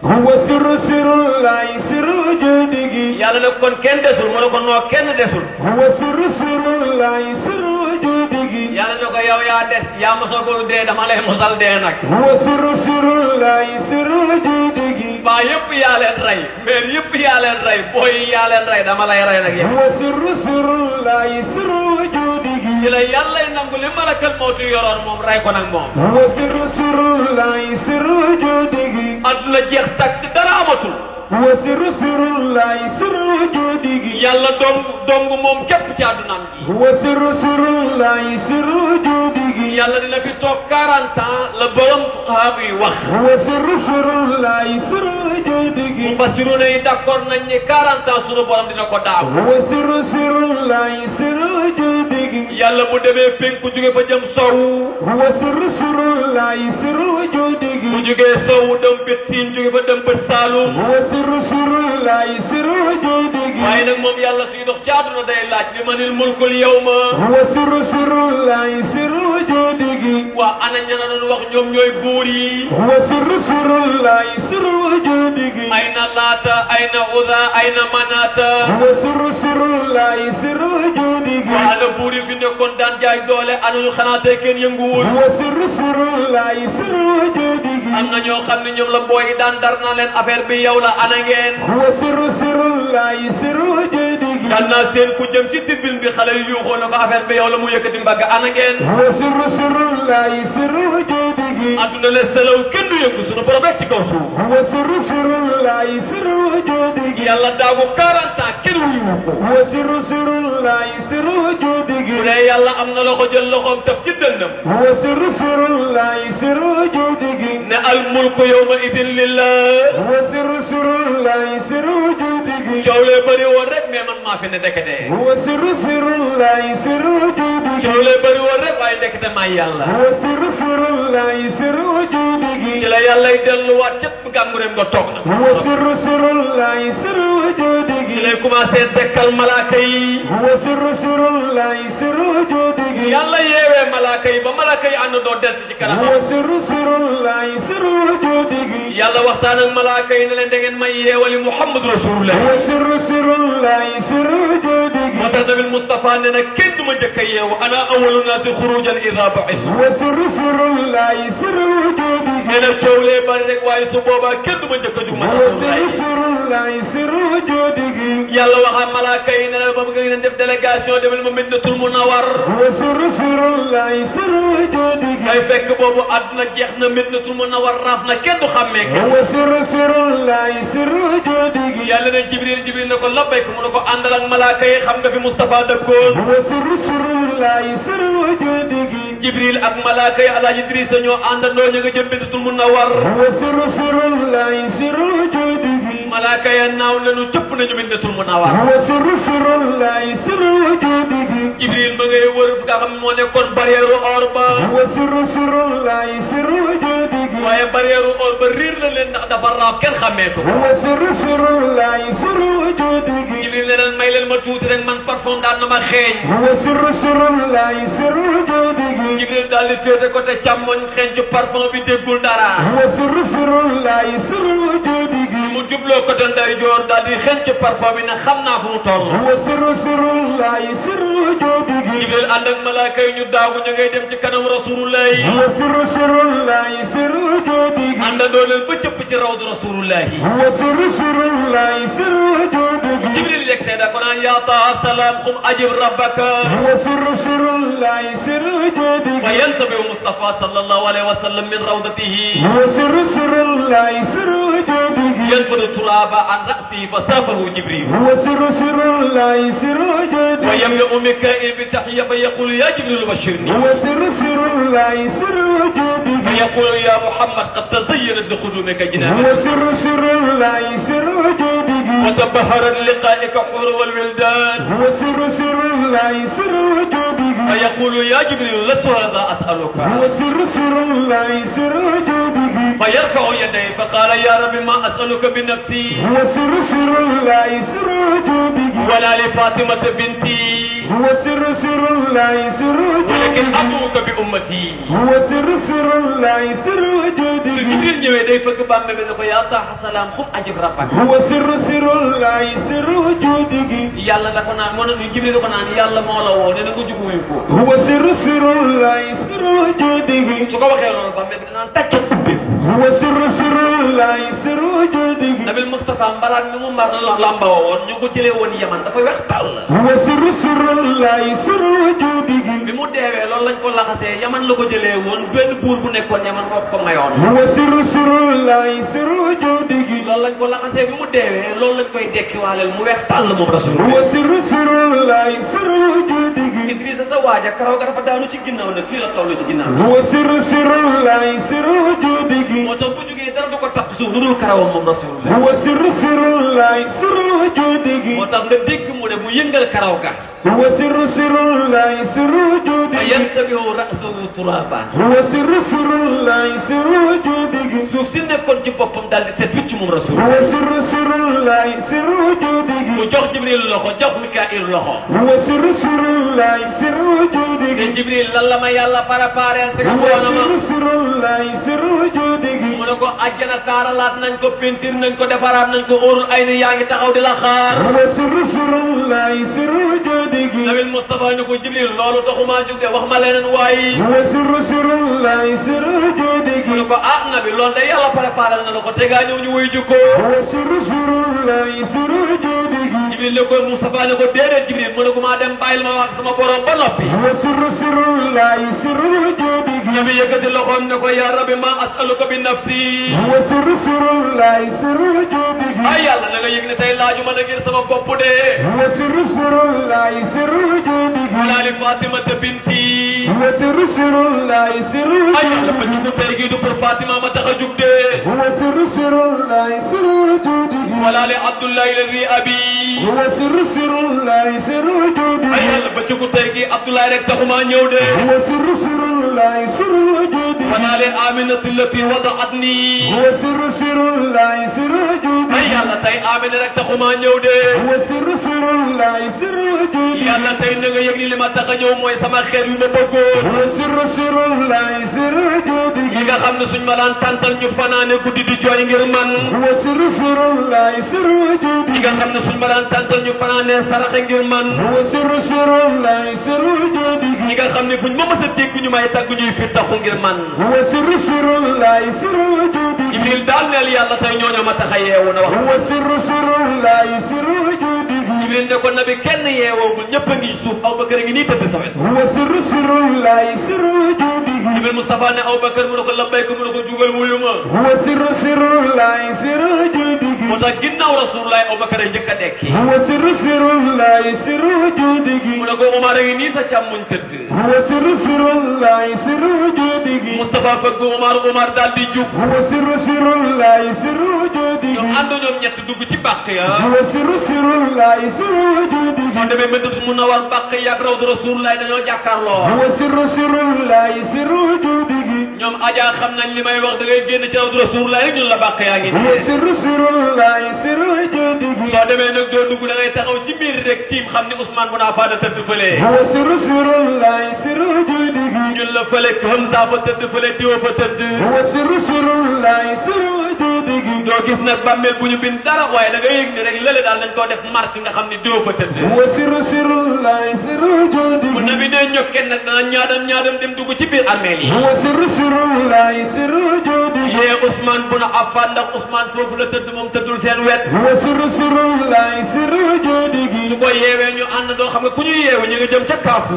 huwa sirru sirrullahi sirru judigi yàlla ne kon kenn desul mu ne ko noo kenn desul huwa sirru sirrullahi sirru judigi yàlla ne ko yow yaa des yaa mosagul dee dama lay mosal dee nag huwa sirru sirrullahi sirru judigi baa yëpp yaa leen rey meer yëpp yaa leen rey booy yaa leen rey dama lay rey nag yow huwa sirru sirrullahi sirru judigi ci la yàlla nangu li malakal mawti yoroon moom rey ko nag moom huwa sirru sirrullahi sirru judigi adduna jeex takk dara amatul huwa sirru sirrullahi sirru judigi yàlla dong moom képp ci addunaam ji huwa sirru sirrullahi sirru judigi yàlla dina fi toog 40 ans la borom fuqahaa yi wax huwa sirru sirrullahi sirru judigi mufassiruna yi d'accord nañ ni 40 ans sunu borom dina ko daaw huwa sirru sirrullahi sirru judigi yàlla bu demee penku jóge fa jëm sowu huwa sirru sirrullahi sirru judigi bu jógee sowu dem bët siin jóge fa dem bët saalum huwa sirru sirrullahi sirru judigi waaye nag moom yàlla suy dox ci àdduna day laaj li manil mulkul yawma huwa sirru sirrullahi sirru judigi waa ana ña doon wax ñoom ñooy buur yi huwa sirru sirrullahi sirru judigi ayna laata ayna uza ayna manaata huwa sirru sirrullahi sirru judigi waa ana buur yi fi nekkoon daan jaay doole ana ñu xanaa tey kenn yënguwul huwa sirru sirrullahi sirru judigi am na ñoo xam ne ñoom la booy daan dar na leen affaire bi yow la ana ngeen huwa sirru sirrullahi sirru judigi daan naa seen ku jëm ci tribune bi xale yu yuuxoo na ko affaire bi yow la mu yëkkati mbagg ana ngeen huwa sirru sirrullahi sirru judigi adduna la selaw kenn du yëngu sunu borom rek ci kaw suuf huwa sirru sirrullahi sirru judigi yàlla daagu 40 ans kenn wuyu ko huwa sirru sirrullahi sirru judigi bu dee yàlla am na loxo jël loxoom taf ci dënnam huwa sirru sirrullahi sirru judigi ne al mulku yawma idin lillah huwa sirru sirrullahi sirru judigi coow lee bëri woon rek mais man maa fi ne dekete huwa sirru sirrullahi sirru judigi coow lee bëri woon rek waaye dekete maay yàlla huwa sirru sirrullahi sirru judigi ci la yàlla y delluwaat cëpp gàngureem nga toog na huwa sirru sirrullahi sirru judigi ci lay commencé dekkal malaaka yi huwa sirru sirrullahi sirru judigi yàlla yeewee malaaka yi ba malaaka yi ànd doo delsi ci kanam huwa sirru sirrullahi sirru judigi yàlla waxtaan ak malaaka yi ne leen da ngeen may yeewali Muhammad rasulullah huwa sirru sirrullahi sirru judigi moo tax nabil Mustafa ne na kenn du ma njëkk a yeewu ana awalu naasi xurujan ida ba'isu huwa sirru sirrullahi sirru judigi nee na coow lee bari rek waaye su boobaa kenn du ma njëkk a jug man huwa sirru sirrullahi sirru judigi yàlla waxaa malaaka yi ne la ba bëgg ngeen def délégation demal ma Madinatul Munawwar huwa sirru sirrullahi sirru judigi ngay fekk boobu àdduna jeex na Madinatul Munawwar raaf na kenn du xàmmee kenn huwa sirru sirrullahi sirru judigi yàlla ne Jibril ne ko labbayka mu ne ko àndal ak malaaka yi xam nga fi Moustapha dëkkoon huwa sirru sirrullahi sirru judigi Jibril ak malaaka yi Alaaji Idrissa ñoo àndandoo ñu nga jëm Madinatul Munawwar huwa sirru sirrullahi sirru judigi malaaka ya naaw nañu cëpp nañu Madinatul Munawwar huwa sirru sirrullahi sirru judigi Jibril ma ngay wër nga xam moo nekkoon barrière or ba huwa sirru sirrullahi sirru judigi waaye barrière or ba riir la leen ndax dafa raaf kenn xàmmee ko huwa sirru sirrullahi sirru judigi Jibril ne leen may leen ma tuuti rek man parfum daan na ma xeeñ huwa sirru sirrullahi sirru judigi Jibril daal di féete côté càmmoñ xeeñ ci parfum bi déggul dara huwa sirru sirrullahi sirru judigi mu jublu jubloo ko doon day joor daal di xënc parfum bi nag xam naa fu mu toll. هو سر سر الله سر وجوده Jibril ànd ak malaaka yi ñu daagu ñu ngay dem ci kanam rasulullah yi. هو سر سر الله سر وجوده àndandoo leen ba cëpp ci rawdu rasulullah yi. هو سر سر الله سر وجوده Jibril yegg see da ko naan yaa Taaha salaam qum ajib rabbaka. هو سر سر الله سر وجوده fa yansabihu Mustafa sallallahu alayhi wa sallam min rawdatihi. هو سر سر الله سر وجوده ينفض التراب عن رأسه فسافه جبريل. هو سر سر الله سر وجوده ويملأ ميكائيل بتحية فيقول يا جبريل بشرني. هو سر سر الله سر وجوده فيقول يا محمد قد تزينت بقدومك هو جنابك. سر سر الله سر وجوده وتبهرت لقائك حور والولدان. هو سر سر الله سر وجوده فيقول يا جبريل لست هذا أسألك. هو سر سر الله سر وجوده فيرفع يديه فقال يا رب ما أسألك بنفسي هو سر سر الله سر وجوده ولا لفاطمة بنتي هو سر سر الله سر ولكن وجوده أدعوك بأمتي. هو سر سر الله سر وجوده su Jibril ñëwee day fëgg bàmme bi ne ko yaa Taaha salaam xum ajib rabbak. هو سر سر الله سر وجوده yàlla da ko naan moo ne Jibril da ko naan yàlla moo la woo ne na ko jug wuyu ko. هو سر سر الله سر وجوده su ko waxee loolu bàmme bi danaan tàcc ubbi. هو سر سر الله سر وجوده Nabil Moustapha mbalaat mi mu mar lamba woon ñu ko jëlee woon Yaman dafa weex tàll. هو سر سر الله سر وجوده bi mu deewee loolu lañ ko laxasee Yaman la ko jëlee woon benn buur bu nekkoon Yaman moo ko mayoon. هو سر سر الله سر وجوده loolu lañ ko laxasee bi mu deewee loolu lañ koy dekkiwaaleel mu weex tàll moom rasul. هو سر سر الله سر وجوده Idrissa sa waaja karaw ga dafa daanu ci ginnaaw nag fii la toll ci ginnaaw. هو سر سر الله سر وجوده moo tax bu jugee dara du ko tax suuf lu dul karawam moom rasulullah. هو سر سر الله سر وجوده moo tax nga dégg mu ne mu yëngal karaw ga. هو سر سر الله سر وجوده fa yansabihu ra'suhu turaban. هو سر سر الله سر وجوده suuf si nekkoon ci boppam daal di set wicc moom rasul. هو سر سر الله سر وجوده mu jox Jibril loxo jox Mikail loxo. هو سر سر الله سر وجوده te Jibril lan la ma yàlla préparé si هو ngoona ma. سر سر الله سر وجوده mu ne ko àjjana taaralaat nañ ko peinture nañ ko defaraat nañ ko óorul ay ni yaa ngi taxaw di la xaar. هو سر سر الله سر وجوده Nabil Moustapha ni ko Jibril loolu taxumaa jóg de wax ma leneen waaye. هو سر سر الله سر وجوده mu ne ko ah Nabi loolu de yàlla préparé na la ko te ngaa ñëw ñu wuy jukko. هو سر سر الله سر وجوده Jibril ne ko Moustapha ne ko déedéet Jibril mu ne ko maa dem bàyyil ma wax sama borom ba noppi. هو سر سر الله سر وجوده Nabi yëkkati loxoom ne ko yaa rabbi ma asaluka bi nafsi. هو سر سر الله سر وجوده ay yàlla na nga yëg ne tey laaju ma la ngir sama bopp de. هو سر سر الله سر وجوده wala li Fatimata binti. هو سر سر الله سر ay yàlla ba وجوده juggu tey gii du pour Fatima ma tax a jug de. هو سر سر الله سر وجوده wala li Abdullahi ladi abi. هو سر سر الله سر وجوده ay yàlla ba juggu tey gii Abdullahi rek taxuma ñëw de. هو سر سر الله سر وجوده wala li Aminata allati wadaatni. هو سر سر الله سر وجوده ay yàlla tey Amina rek taxuma ñëw de. هو سر سر الله سر وجوده yàlla tey na nga yëg ni li ma tax a ñëw mooy sama xeet wi ma bëggoon. هو سر سر الله سر وجوده ñi nga xam ne suñ ma daan tàntal ñu fanaane guddi di jooy ngir man. هو سر سر الله سر ñi وجوده nga xam ne suñ ma daan tàntal ñu fanaane saraxe ngir man. هو سر سر الله سر وجوده ñi nga xam ne fuñ ma mës a dégg ñu may tàgg ñuy fi taxu ngir man. هو سر سر الله سر وجوده Jibril daal neel yàlla tey ñooñu ma tax a yeewu na wax. هو سر سر الله سر وجوده Jibril ne ko nabi kenn yeewoogul ñëpp a ngi suuf Abubakar a ngi nii tëdd sa wet. هو سر سر الله سر وجوده Jibril Moustapha ne Abubakar mu ne ko labbayka mu ne ko jugal wuyu ma. هو سر سر الله سر وجوده moo tax ginnaaw Rasulullah Abubakar a njëkk a dekki. هو سر سر الله سر وجوده mu ne ko Omar a ngi nii sa càmmuñ tëdd. هو سر سر الله سر وجوده Moustapha fëgg Omar daal di jug. هو سر سر الله سر وجوده ñoom ànd ñoom ñett dugg ci bàq ya. هو سر سر الله سر وجوده soo demee Madinatu Munawwara bàq yàgg rawdu Rasulullah dañoo jàkkaarloo. هو سر سر الله سر وجوده ñoom Adja xam nañ li may wax da ngay génn ci rawdu Rasulullah rek ñun la bàq yaa ngi هو nii. سر سر الله سر وجوده soo demee nag doo dugg da ngay taxaw ci biir rek tiim xam ni Ousmane bu naa faada tëdd fële. هو سر سر الله سر وجوده ñun la fële Hamza fa tëdd fële Diwa fa tëdd. هو سر سر الله سر وجوده doo doo gis nag bàmmeel bu ñu bind dara waaye da nga yëg ne rek lële daal nañ koo def marque nga xam ne doo fa tëdd mu nabi ne ñokkeen nag dana ñaadam dem dugg ci biir armeel yi yee Ousmane bun Affan ndax Ousmane foofu la tëdd moom tëddul seen wet su ko yeewee ñu ànd doo xam nga ku ñu yeewu ñu ngi jëm ca kaafu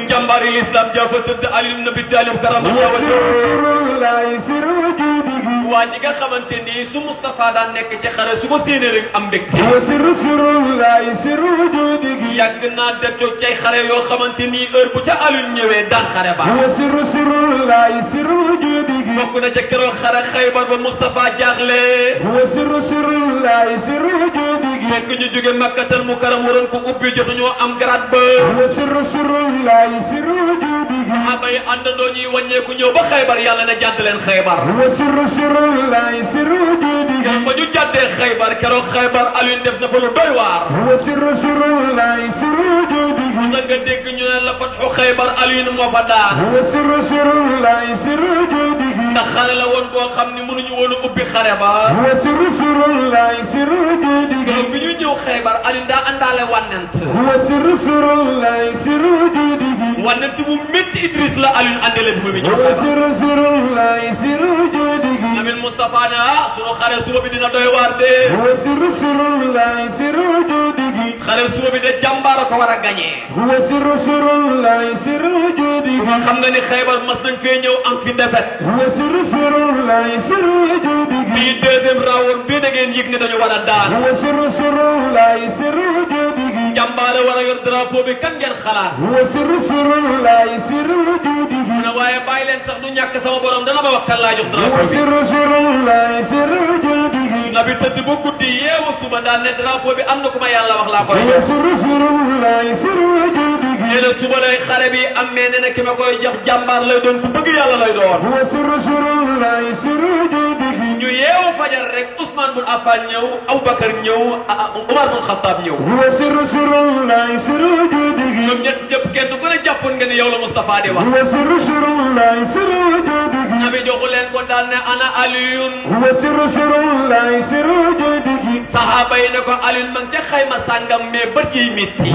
jàmbaari l'islam jafa tëdd Ali ibn Abi Talib karamallahu wajhahu waa ji nga xamante ni su Moustapha daan nekk ci xare su ko séenee rek am mbégte yàgg naa detto ci ay xare yoo xamante ni heure bu ca Alioune ñëwee daan xare ba bokk na ca keroog xare Xaybar ba Moustapha jaaxle fekk ñu jóge Makkatal Mukarram waroon ko ubbi jotuñoo am grade ba saxaaba yi àndandoo ñuy wàññeeku ñëw ba Xaybar yàlla na jàdd leen Xaybar keroog ba ñu jàddee Xaybar keroog Xaybar Alioune def na fa lu doy waar na nga dégg ñu ne la fatxu Xaybar Alioune moo fa daan ndax xare la woon boo xam ni mënuñu woon a ubbi xare ba keroog bi ñu ñëw Xaybar Alioune daa àndaale wànnent wànnent bu métti Idriss la Alioune àndale bi mu ñëw Nabil Moustapha ne sunu xare suba bi dina doy waar de xare suba bi de jàmbaar a ko war a gañee xam nga ni Xaybar mas nañ fee ñëw am fi defet bii deuxième round bii da ngeen yëg ne dañu war a daan jàmbaare war a yor drapeau bi kan ngeen xalaat na waaye bàyyi leen sax du ñàkk sama borom dana ma wax kan laa jox drapeau bi nabi tëdd ba guddi yeewu suba daal ne drapeau bi am na ku ma yàlla wax laa koy jox nee na suba lay xare bi am mais nee na ki ma koy jox jàmbaar lay doon ku bëgg yàlla lay doon ñu yeewu fajar rek Ousmane bun Affan ñëw Aboubacar ñëw Omar bun Khattab ñëw ñoom ñett ñëpp kenn ku ne jàppoon nga ni yow la Moustapha di wax nabi joxu leen ko daal ne ana Alioune saxaaba yi ne ko Alioune ma ngi ca xayma sàngam mais bët yi métti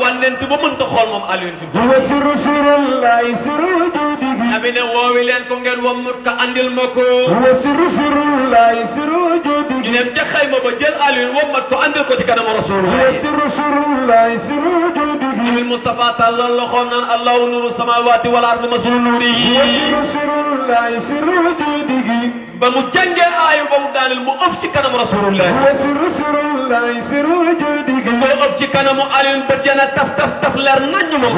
wànnent ba mënta xool moom Alioune fi nabi ne woowi leen ko ngeen wammut ko andil ma ko ñu dem ca xayma ba jël Alioune wammat ko andil ko ci kanam Rasulullah nabil Moustapha tàllal loxoom naan allahu nuru samawati wal ardi maslu nurihi ba mu jàngee aayu ba mu daaneel mu ëf ci kanam Rasulullah mu ëf ci kanamu Alioune ba jana taf leer nañu moom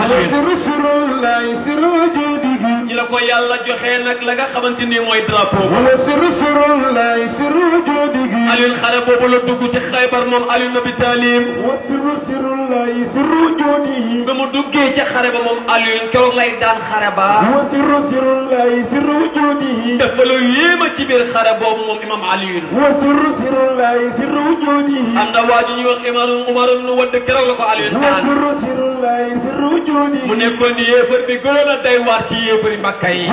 ci la ko yàlla joxee nag la nga xamante ni mooy drapeau Alioune xare boobu la dugg ci Xaybar moom Alioune Abi Talib ba mu duggee ci xare ba moom Alioune keroog lay daan xare ba dafa lu yéema ci biir xare boobu moom imam Alioune am na waa ji ñuy wax imam Umar ibn Wadd keroog la ko Alioune daan mu nekkoon ni yéefar bi gënoon a day waar ci yéefari Makka yi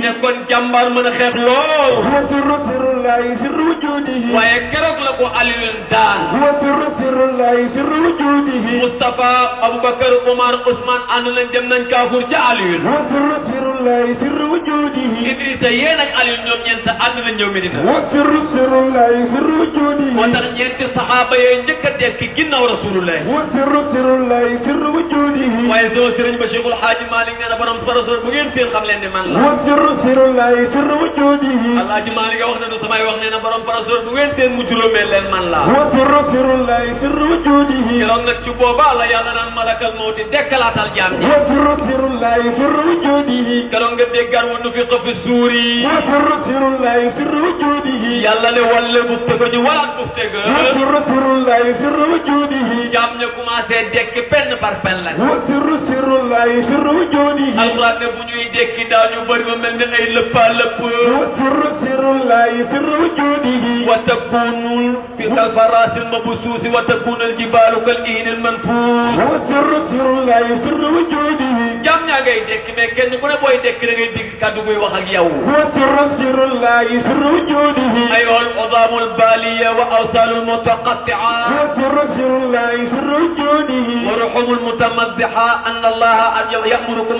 nekkoon jàmbaar mën a xeex lool waaye keroog la ko Alioune daan Moustapha Aboubacar Omar Ousmane ànd nañ dem nañ Kaafour ca Alioune Idrissa yéen ak Alioune ñoom ñeent sa ànd nañ ñëw Medina moo tax ñeenti saxaaba yee njëkk a dekk ginnaaw Rasulullah waaye sama sëriñ ba Cheikhul Haaji Malick nee na borom rasul bu ngeen seen xam leen ne man la Alaaji Malick wax na du samay wax nee na borom rasul bu ngeen seen mu juróomeel leen man la keroog nag ci boobaa la yàlla naan malakal mawti dekkalaatal jaam ñi keroog nga déggaat wa nufiqa fi suuri yàlla ne walla bufte ko ñu walaat bufte ga jaam ña commencé dekk penn par penn la alxuraan ne bu ñuy dekki daañu bëri ba mel ne ay lëppa lëpp wa takunul fi kalfarasil mabsuusi wa takunal jibaalu kal ihnil manfuus jaam ñaa ngay ngay dekki mais kenn ku ne booy dekki da ngay dégg kàddu guy wax ak yow. وسر الله سر وجوده. أيها العظام البالية وأوصال المتقطعة. وسر الله سر وجوده. ورحم المتمزحة أن الله يأمركم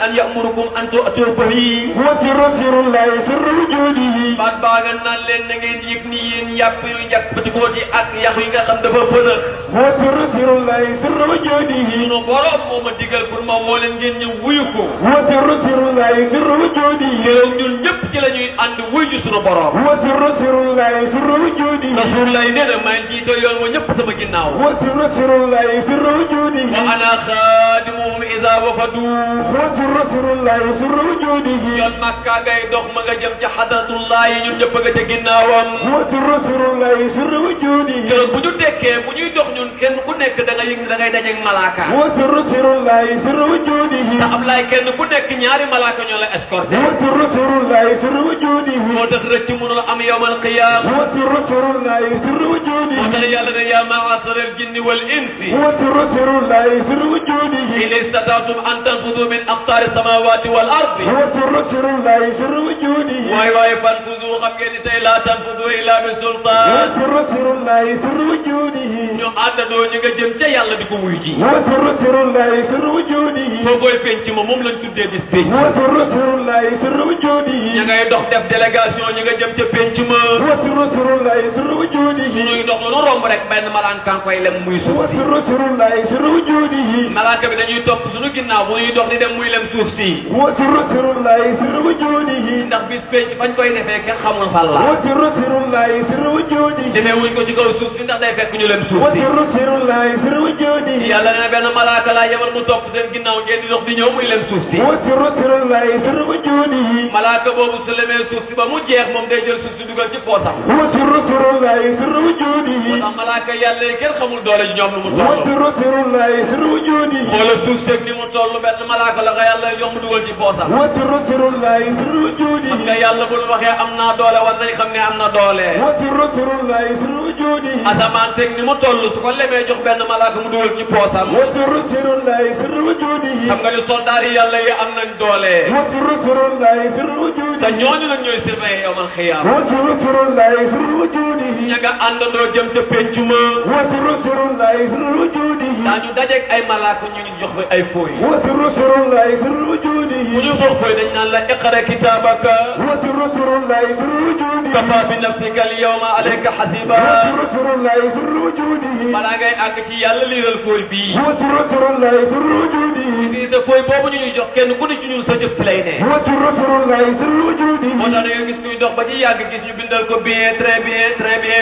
أن يأمركم أن تؤتوا به. وسر الله سر وجوده. baat baa nga naan leen na ngeen yëg ni yéen yàpp yu jàppatikoot yi ak yax yi nga xam dafa fëna. وسر الله سر وجوده. sunu borom moo ma digal pour ma woo leen ngeen ñëw wuyu ko. وسر الله سر وجوده. yow ñun ñëpp ci la ñuy ànd wuyu sunu borom. وسر الله سر وجوده. Rasulullah nee na maa ngi jiite yoon wa ñëpp sama ginnaaw. وسر الله سر وجوده. wa ana xaadimuhum iza wafadu. وسر الله سر وجوده. yoon Makka ngay dox ma nga jëm ci xadratullah yi ñun ñëpp nga ca ginnaawam. وسر الله سر وجوده. keroog bu ñu dekkee bu ñuy dox ñun kenn ku nekk da nga yëg da ngay dajeeg malaaka. وسر الله سر وجوده. te Ablaay kenn ku nekk ñaari malaaka ñoo la escorté. وسر الله سر وجوده. moo tax rëcc mënul am yawmal qiyaama. وسر الله سر وجوده. moo tax yàlla ne yaa ma'sharal jinni wal insi. وسر الله سر وجوده. in istata'tum an tanfudu min aqtaari samaawaati wal ardi. وسر الله سر وجوده. waay fanfudu xam ngeen ni tey laa tanfudu illaa bi sultaan. وسر الله سر وجوده. ñu àndandoo ñu nga jëm ca yàlla di ko wuy ji. وسر الله سر وجوده. foo koy penc ma moom lañ tuddee bis penc. وسر الله سر وجوده. ña ngay dox def délégation ñi nga jëm ca penc ma. وسر الله سر وجوده. suñuy dox lu nu romb rek benn malaan kan koy lem muy suuf si. وسر الله سر وجوده. malaaka bi dañuy topp suñu ginnaaw bu ñuy dox di dem muy lem suuf si. وسر الله سر وجوده. ndax bis penc fañ koy defee kenn xamul fan la. وسر الله سر وجوده. demee wuñ ko ci kaw suuf si ndax day fekk ñu lem suuf si. وسر الله سر وجوده. yàlla nee na benn malaaka laa yemal mu topp seen ginnaaw ngeen di dox di ñëw muy lem suuf si. وسر الله سر وجوده. malaaka boobu su lemee suuf si ba mu jeex moom day jël suuf si dugal ci poosam. وسر الله سر وجوده. moo tax malaaka yàlla yi kenn xamul doole ji ñoom lu mu toll. وسر الله سر وجوده. xoola suuf seeg ni mu toll benn malaaka la nga yàlla jox mu dugal ci poosam. وسر الله سر وجوده. xam nga yàlla bul waxee am naa doole war nañ xam ne am na doole. وسر الله سر وجوده. asamaan seeg ni mu toll su ko lemee jox benn malaaka mu dugal ci poosam. وسر الله سر وجوده. xam nga ni soldaar yi yàlla yi am nañ doole. وسر الله سر وجوده. te ñooñu nag ñooy surveiller yawmal xiyaama. وسر الله سر وجوده. ña nga àndandoo jëm ca penc ma. وسر الله سر وجوده. daañu dajeeg ay malaaka ñu ñu jox ba ay fooy. وسر الله سر وجوده. bu ñu jox fooy dañ naan la iqra kitaabaka. وسر الله سر وجوده. kafaa bi nafsika al yawma alayka hasiba. وسر الله سر وجوده. balaa ngay àgg ci yàlla liiral fooy bii. وسر الله سر وجوده. gis nga fooy boobu ñu ñuy jox kenn ku ne ci ñun sa jëf ci lay ne. وسر الله سر وجوده. moo tax da nga gis kuy dox ba ci yàgg gis ñu bindal ko bien très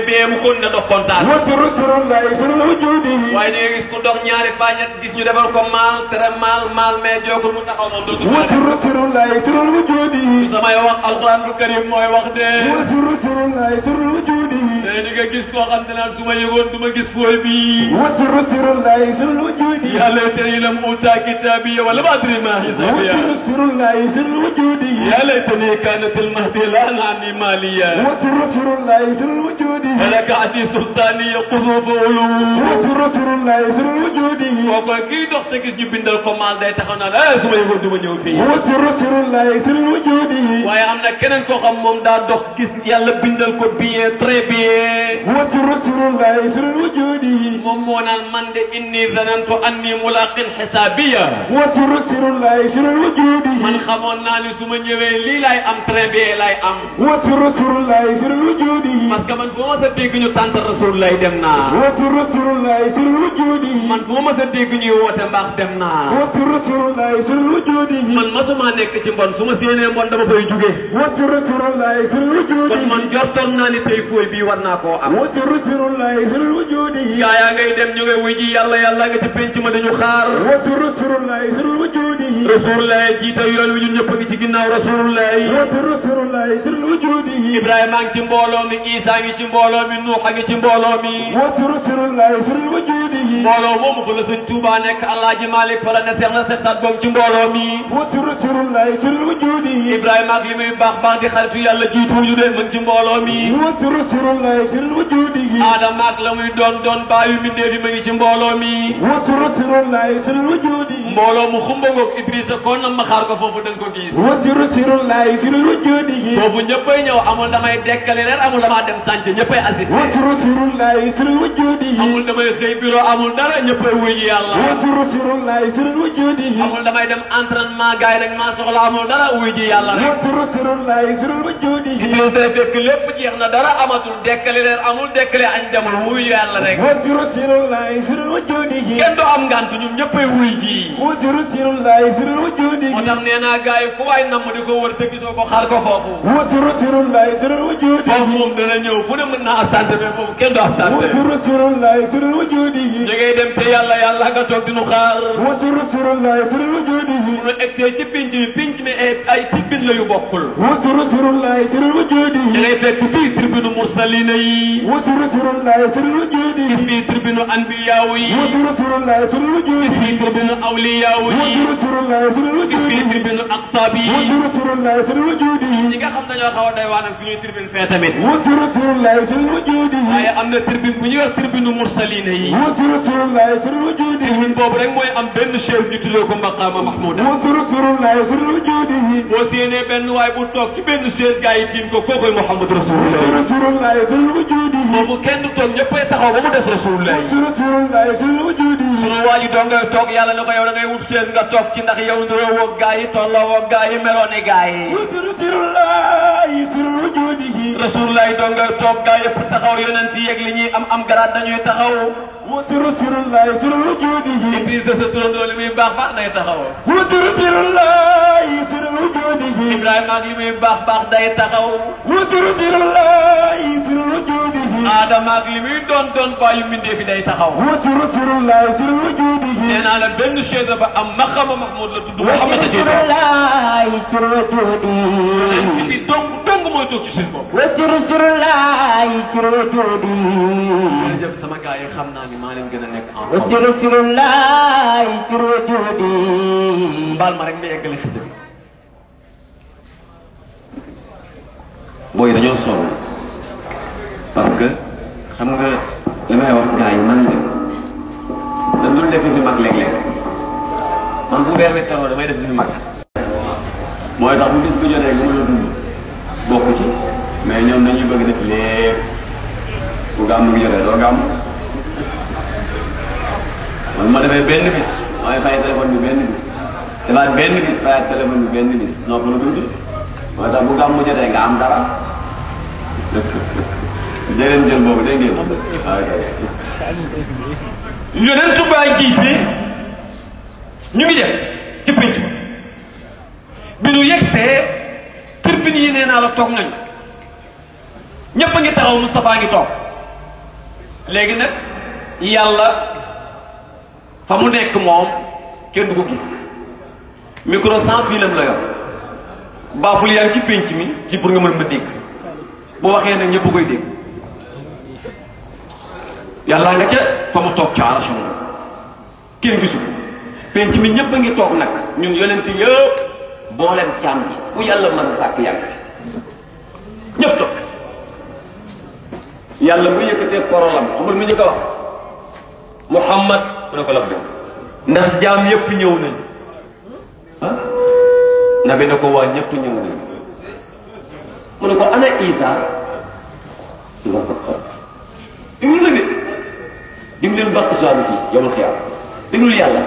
bien mu kon ne dox kontaan. وسر الله سر وجوده. waaye da nga gis ku dox ñaari fa ñett gis ñu defal ko mal très mal mais joogul mu taxaw noonu dootul وسر الله سر وجوده. samay wax alxuraanul karim mooy wax de. وسر الله سر وجوده. di nga gis koo xam ne naan su ma yëgoon du ma gis fooy bii. وسر الله سر وجوده. يا ليتني لم أوتى كتابي ولم أدري ما حسابي. وسر الله سر وجوده. يا ليتني كانت المهدي لان عني ماليا. وسر الله سر وجوده. هلك عندي سلطاني قذوف علوم. وسر الله سر وجوده. kooku kii dox te gis ñu bindal ko maal day taxaw naan su ma yëgoon du ma ñëw fii. وسر الله سر وجوده. waaye am na keneen koo xam moom daa dox gis yàlla bindal ko bien très bien. وسر الله سر وجوده. moom moo naan man de inni zanantu anni mulaqin xisaabiya. وسر الله سر وجوده. man xamoon naa ni su ma ñëwee lii laay am très bien laay am. وسر الله سر وجوده. parce que man fu ma sa dégg ñu tànt rasul lay dem naa. وسر الله سر وجوده. man fu ma sa dégg ñuy woote mbaax dem naa. وسر الله سر وجوده. man masuma nekk ci mbon su ma séenee mbon dama fay jóge. وسر الله سر وجوده. kon man jortoon naa ni tey fooy bii war naa koo am. وسر الله سر وجوده. gaa yaa ngay dem ñu ngay wuy ji yàlla nga ci penc ma dañu xaar. وسر الله سر وجوده. rasulullah jiite yoon wi ñun ñëpp a ngi ci ginnaaw rasulullah. وسر الله سر وجوده. Ibrahima a ngi ci mbooloo mi Isa a ngi ci mbooloo mi Nuux a ngi ci mbooloo mi. وسر الله سر وجوده. mbooloo moomu fa la sëñ Tuubaa nekk Alaaji Malik fa la ne Seex na Seex Saad Bou ci mbooloo mi. وسر الله سر وجوده. Ibrahima ak li muy baax di xaritu yàlla jiituwuñu de mu ngi ci mbooloo mi. وسر الله سر وجوده. Adama ak la muy doon baayu mbindeef yi ma ngi ci mbooloo mi. وسر الله سر وجوده. mbooloo mu xumba ngoog Idris Idrissa koo nam ma xaar ko foofu da nga ko gis wasiru sirullahi sirul wujudi foofu ñëppay ñëw amul damay dekkali leen amul damaa dem sànc ñëppay assisté wasiru sirullahi sirul wujudi amul damay xëy bureau amul dara ñëppay wuy ji yàlla wasiru sirullahi sirul wujudi amul damay dem entraînement gars yi rek maa soxla amul dara wuy ji yàlla rek wasiru sirullahi sirul wujudi Idrissa fekk lépp jeex na dara amatul dekkali leen amul dekkali añ demul wuy yàlla rek wasiru sirullahi sirul wujudi kenn du am ngant ñun ñëppay wuy ji wasiru sirullahi sirul wujudi moo tax nee naa gars yi fu waay namm di ko wër te gisoo ko xaar ko foofu wasiru sirullahi sirul wujudi foofu moom dana ñëw fu ne mën naa absenté mais foofu kenn du absenté wasiru sirullahi sirul wujudi ñu ngay dem te yàlla nga toog di nu xaar wasiru sirullahi sirul wujudi bu nu egsee ci pinc mi ay tibbin la yu bokkul wasiru sirullahi sirul wujudi da ngay fekk fii tribune mursalina yi wasiru sirullahi sirul wujudi gis fii tribune anbiyaaw yi wasiru sirullahi sirul wujudi gis fii tribune awliyaaw yi wasiru sirullahi sirul gis wujudi fii tribune aqtaab yi wasiru sirullahi sirul wujudi ñi nga xam dañoo xaw a doy waa nag suñuy tribune fee tamit wasiru sirullahi sirul wujudi waaye am na tribune bu ñuy wax tribune mursalina yi wasiru sirullahi sirul wujudi tribune boobu rek mooy am benn chaise ñu tuddee ko maqaama mahmuda wasiru sirullahi sirul wujudi boo séenee benn waay bu toog ci benn chaise gaa yi tiim ko kookoy Muhammad rasulullah wasiru sirullahi sirul wujudi boobu kenn du toog ñëppay taxaw ba mu des rasulullah wasiru sirullahi sirul wujudi sunu waa ji doo ngay toog yàlla ne ko yow da ngay wut chaise nga toog ci ndax yow nuroo woog gaa yi tolloo woog gaa yi meloo ne gaa yi wasiru sirullahi sirul wujudi rasulullah doo ngay toog gaa yëpp taxaw yonent yi yeg li ñuy am garaat dañuy taxaw wasiru sirullahi sirul wujudi Idrissa sa turandoo li muy baax baax day taxaw wasiru sirullahi sirul wujudi Ibrahima ak li muy baax day taxaw wasiru sirullahi sirul wujudi Adama ak li muy doon bàyyi mbindee fi day taxaw wasiru sirullahi sirul wujudi nee naa la benn chaise ba am maqama Mahmoud la tudd Muhammad a wasiru sirullahi sirul wujudi ci bi dong mooy toog ci chaise boobu wasiru sirullahi sirul wujudi jërëjëf sama gars yi xam naa ni maa leen gën a nekk en wasiru sirullahi sirul wujudi baal ma rek ma yeggale xise bi booy dañoo sonn parce que xam nga li may wax gars yi man de dañ dul def fi mag léeg-léeg man bu weer wi teroo damay def fi mag mooy tax bu bis bu jotee nga mën a dund bokk ci mais ñoom dañuy bëgg def lépp bu gàmm gi jotee doo gàmm man ma defee benn bis mooy fay téléphone bi benn bis defaat benn bis fayaat téléphone bi benn bis nopp la tuuti mooy tax bu gàmm jotee nga am dara jëreen jël boobu dégg ngeen yonent baa jiite ñu ngi dem ci pénc ba bi nu yegsee tribune yi nee naa la toog nañu ñëpp a ngi taxaw Moustapha ngi toog léegi nag yàlla fa mu nekk moom kenn du ko gis micro sans fil la yor baaful yaa ngi ci pénc mi ci pour nga mën ma dégg boo waxee nag ñëpp koy dégg yàlla nga ca fa mu toog ca arasham kenn gisu penc mi ñëpp a ngi toog nag ñun yonent yëpp booleem càmm bi bu yàlla mën a sàkk yàgg ñëpp toog yàlla bu yëkkatee korolam xamul mu ñu ko wax Muhammad mu ne ko la ndax jaam yëpp ñëw nañ ah nabi ne ko waa ñëpp ñëw nañ mu ne ko ana Isa déglu la de dim leen baax histoire bi fii yow la xiyaam déglul yàlla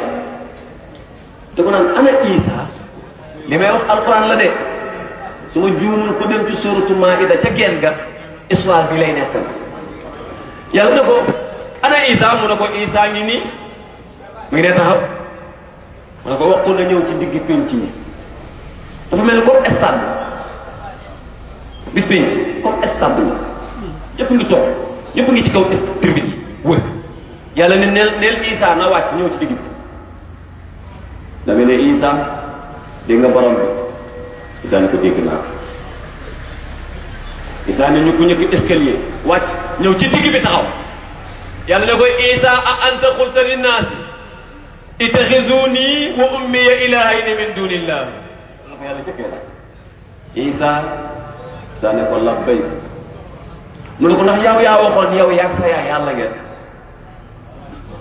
da ko naan ana Isa li may wax alquran la de su ma juumul ko dem ci suratu Maida ca genn ga histoire bi lay nekkal yàlla ne ko ana Isa mu ne ko Isa ngi nii mu ngi nee taxaw mu ne ko wax ko na ñëw ci digg penc yi dafa mel ni comme stade bis penc comme stade la yëpp ngi toog yëpp ngi ci kaw tribune yi wër yàlla ne neel Isa na wàcc ñëw ci digg bi dama ne Isa dégg nga borom bi Isa ne ko dégg naa ko Isa ne ñu ko ñëkk escalier wàcc ñëw ci digg bi taxaw yàlla ne koy Isa a anta qulta linnaasi ittaxizuni wa ummiya ilahayni min dunillah la ko yàlla jëkkee la Isa ne ko labbay mu ne ko ndax yow yaa waxoon yow yaa sa yaay yàlla ngeen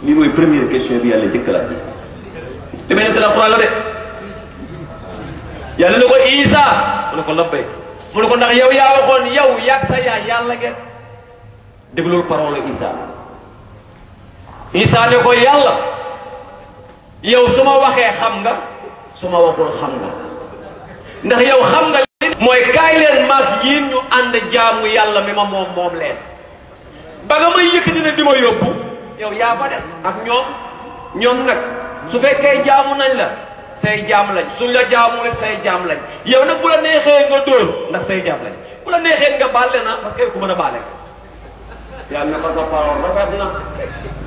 lii mooy première question bi yàlla jëkk la gis li may nekk la Alxuraan la de yàlla ne ko Isa mu ne ko labbay mu ne ko ndax yow yaa waxoon yow yàgg sa yaay yàlla ngeen déglul parole Isa Isa ne ko yàlla yow su ma waxee xam nga su ma waxul xam nga ndax yow xam nga mooy kaay leen maag yéen ñu ànd jaamu yàlla mi ma moom leen ba nga may yëkkati ne di ma yóbbu yow yaa fa des ak ñoom nag su fekkee jaamu nañ la say jaam lañ suñ la jaamu say jaam lañ yow nag bu la neexee nga dóor ndax say jaam lañ bu la neexee nga baale na parce que ku mën a baale yàlla ne ko sa parole rafet na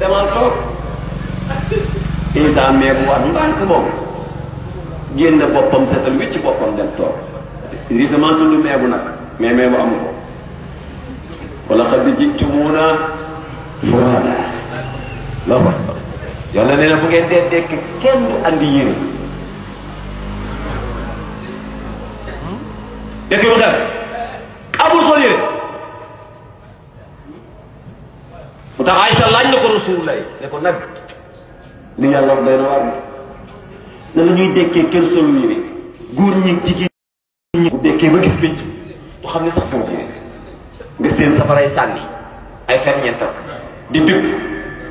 demal toog Isa meeku waat ndànk moom génn boppam setal wicc boppam dem toog Isa man tudd meebu nag mais meebu amu ko wala qad ji'tumuuna furaadaa la ko yàlla nee na bu ngeen dee dekk kenn du andi yére dëkk bu xel amul sol yére mu tax Aïcha laaj na ko Rasulullah ne ko nag li yàlla wax day na war na la ñuy dekkee kenn solu yére góor ñi jigéen ñi bu dekkee ba gis pénc bu xam ne sax sol yére nga seen safaray sànni ay ferñeentam di dëpp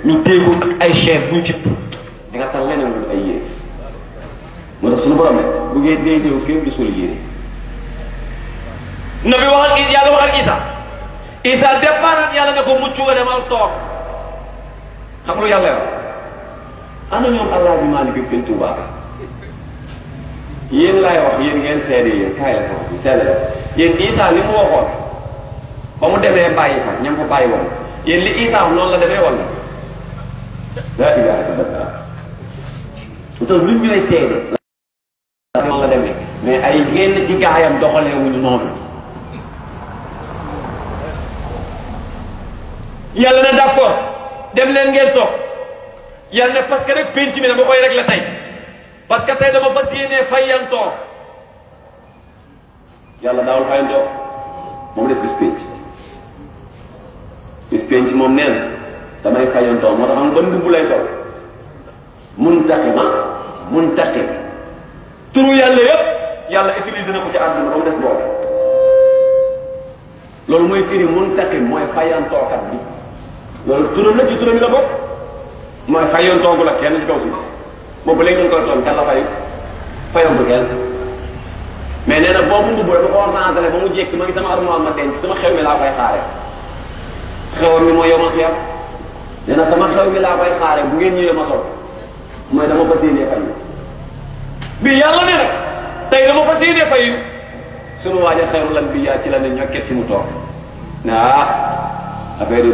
ñu téegu ak ay chair buy fipp di nga tal leneen lu ay yére moo tax suñu borom ne bu ngeen dee déew kenn du sol yére na bi wax ak yàlla wax ak Isa Isa départ yàlla ne ko mucc nga demal toog xam lu yàlla yow ana ñoom allah bi Maalik ak seen Tuubaa yéen laay wax yéen ngeen seede yéen kaay la ko seede yéen Isa li mu waxoon ba mu demee bàyyi fa ñam fa bàyyi woon yéen li Isa wax noonu la demee woon la ilaha illallah lu tax luñ ñooy seede noonu la demee mais ay génn ci gaayam doxalee wuñu noonu yàlla na d'accord dem leen ngeen toog yàlla ne parce que rek penc mi dama koy régler tey parce que tey dama fas yéenee fayantoo yàlla daawul fayantoo moom des bis penc moom nee na damay fayantoo moo tax am ban mbubb lay sol muntaqim turu yàlla yëpp yàlla utilisé na ko ci àdduna ba mu des boobu loolu mooy firi muntaqim mooy fayantookat bi loolu turam la ci turam yi la bokk mooy fayantoogu la kenn ci kaw suuf boobu léegi ñu koy toon kan la fayantu kenn mais nee na boobu mbubb dafa ko ordonnancé ba mu jékki ma ngi sama armoire ma denc sama xew mi laa koy xaare xewam mi mooy yow ma xiyam nee na sama xew mi laa koy xaare bu ngeen ñëwee ma sol mooy dama fas yéenee fayu bi yàlla ne nag tey dama fas yéenee fayu sunu waaja xeeru lan bi yaa ci la ne ñokket fi mu toog ne affaire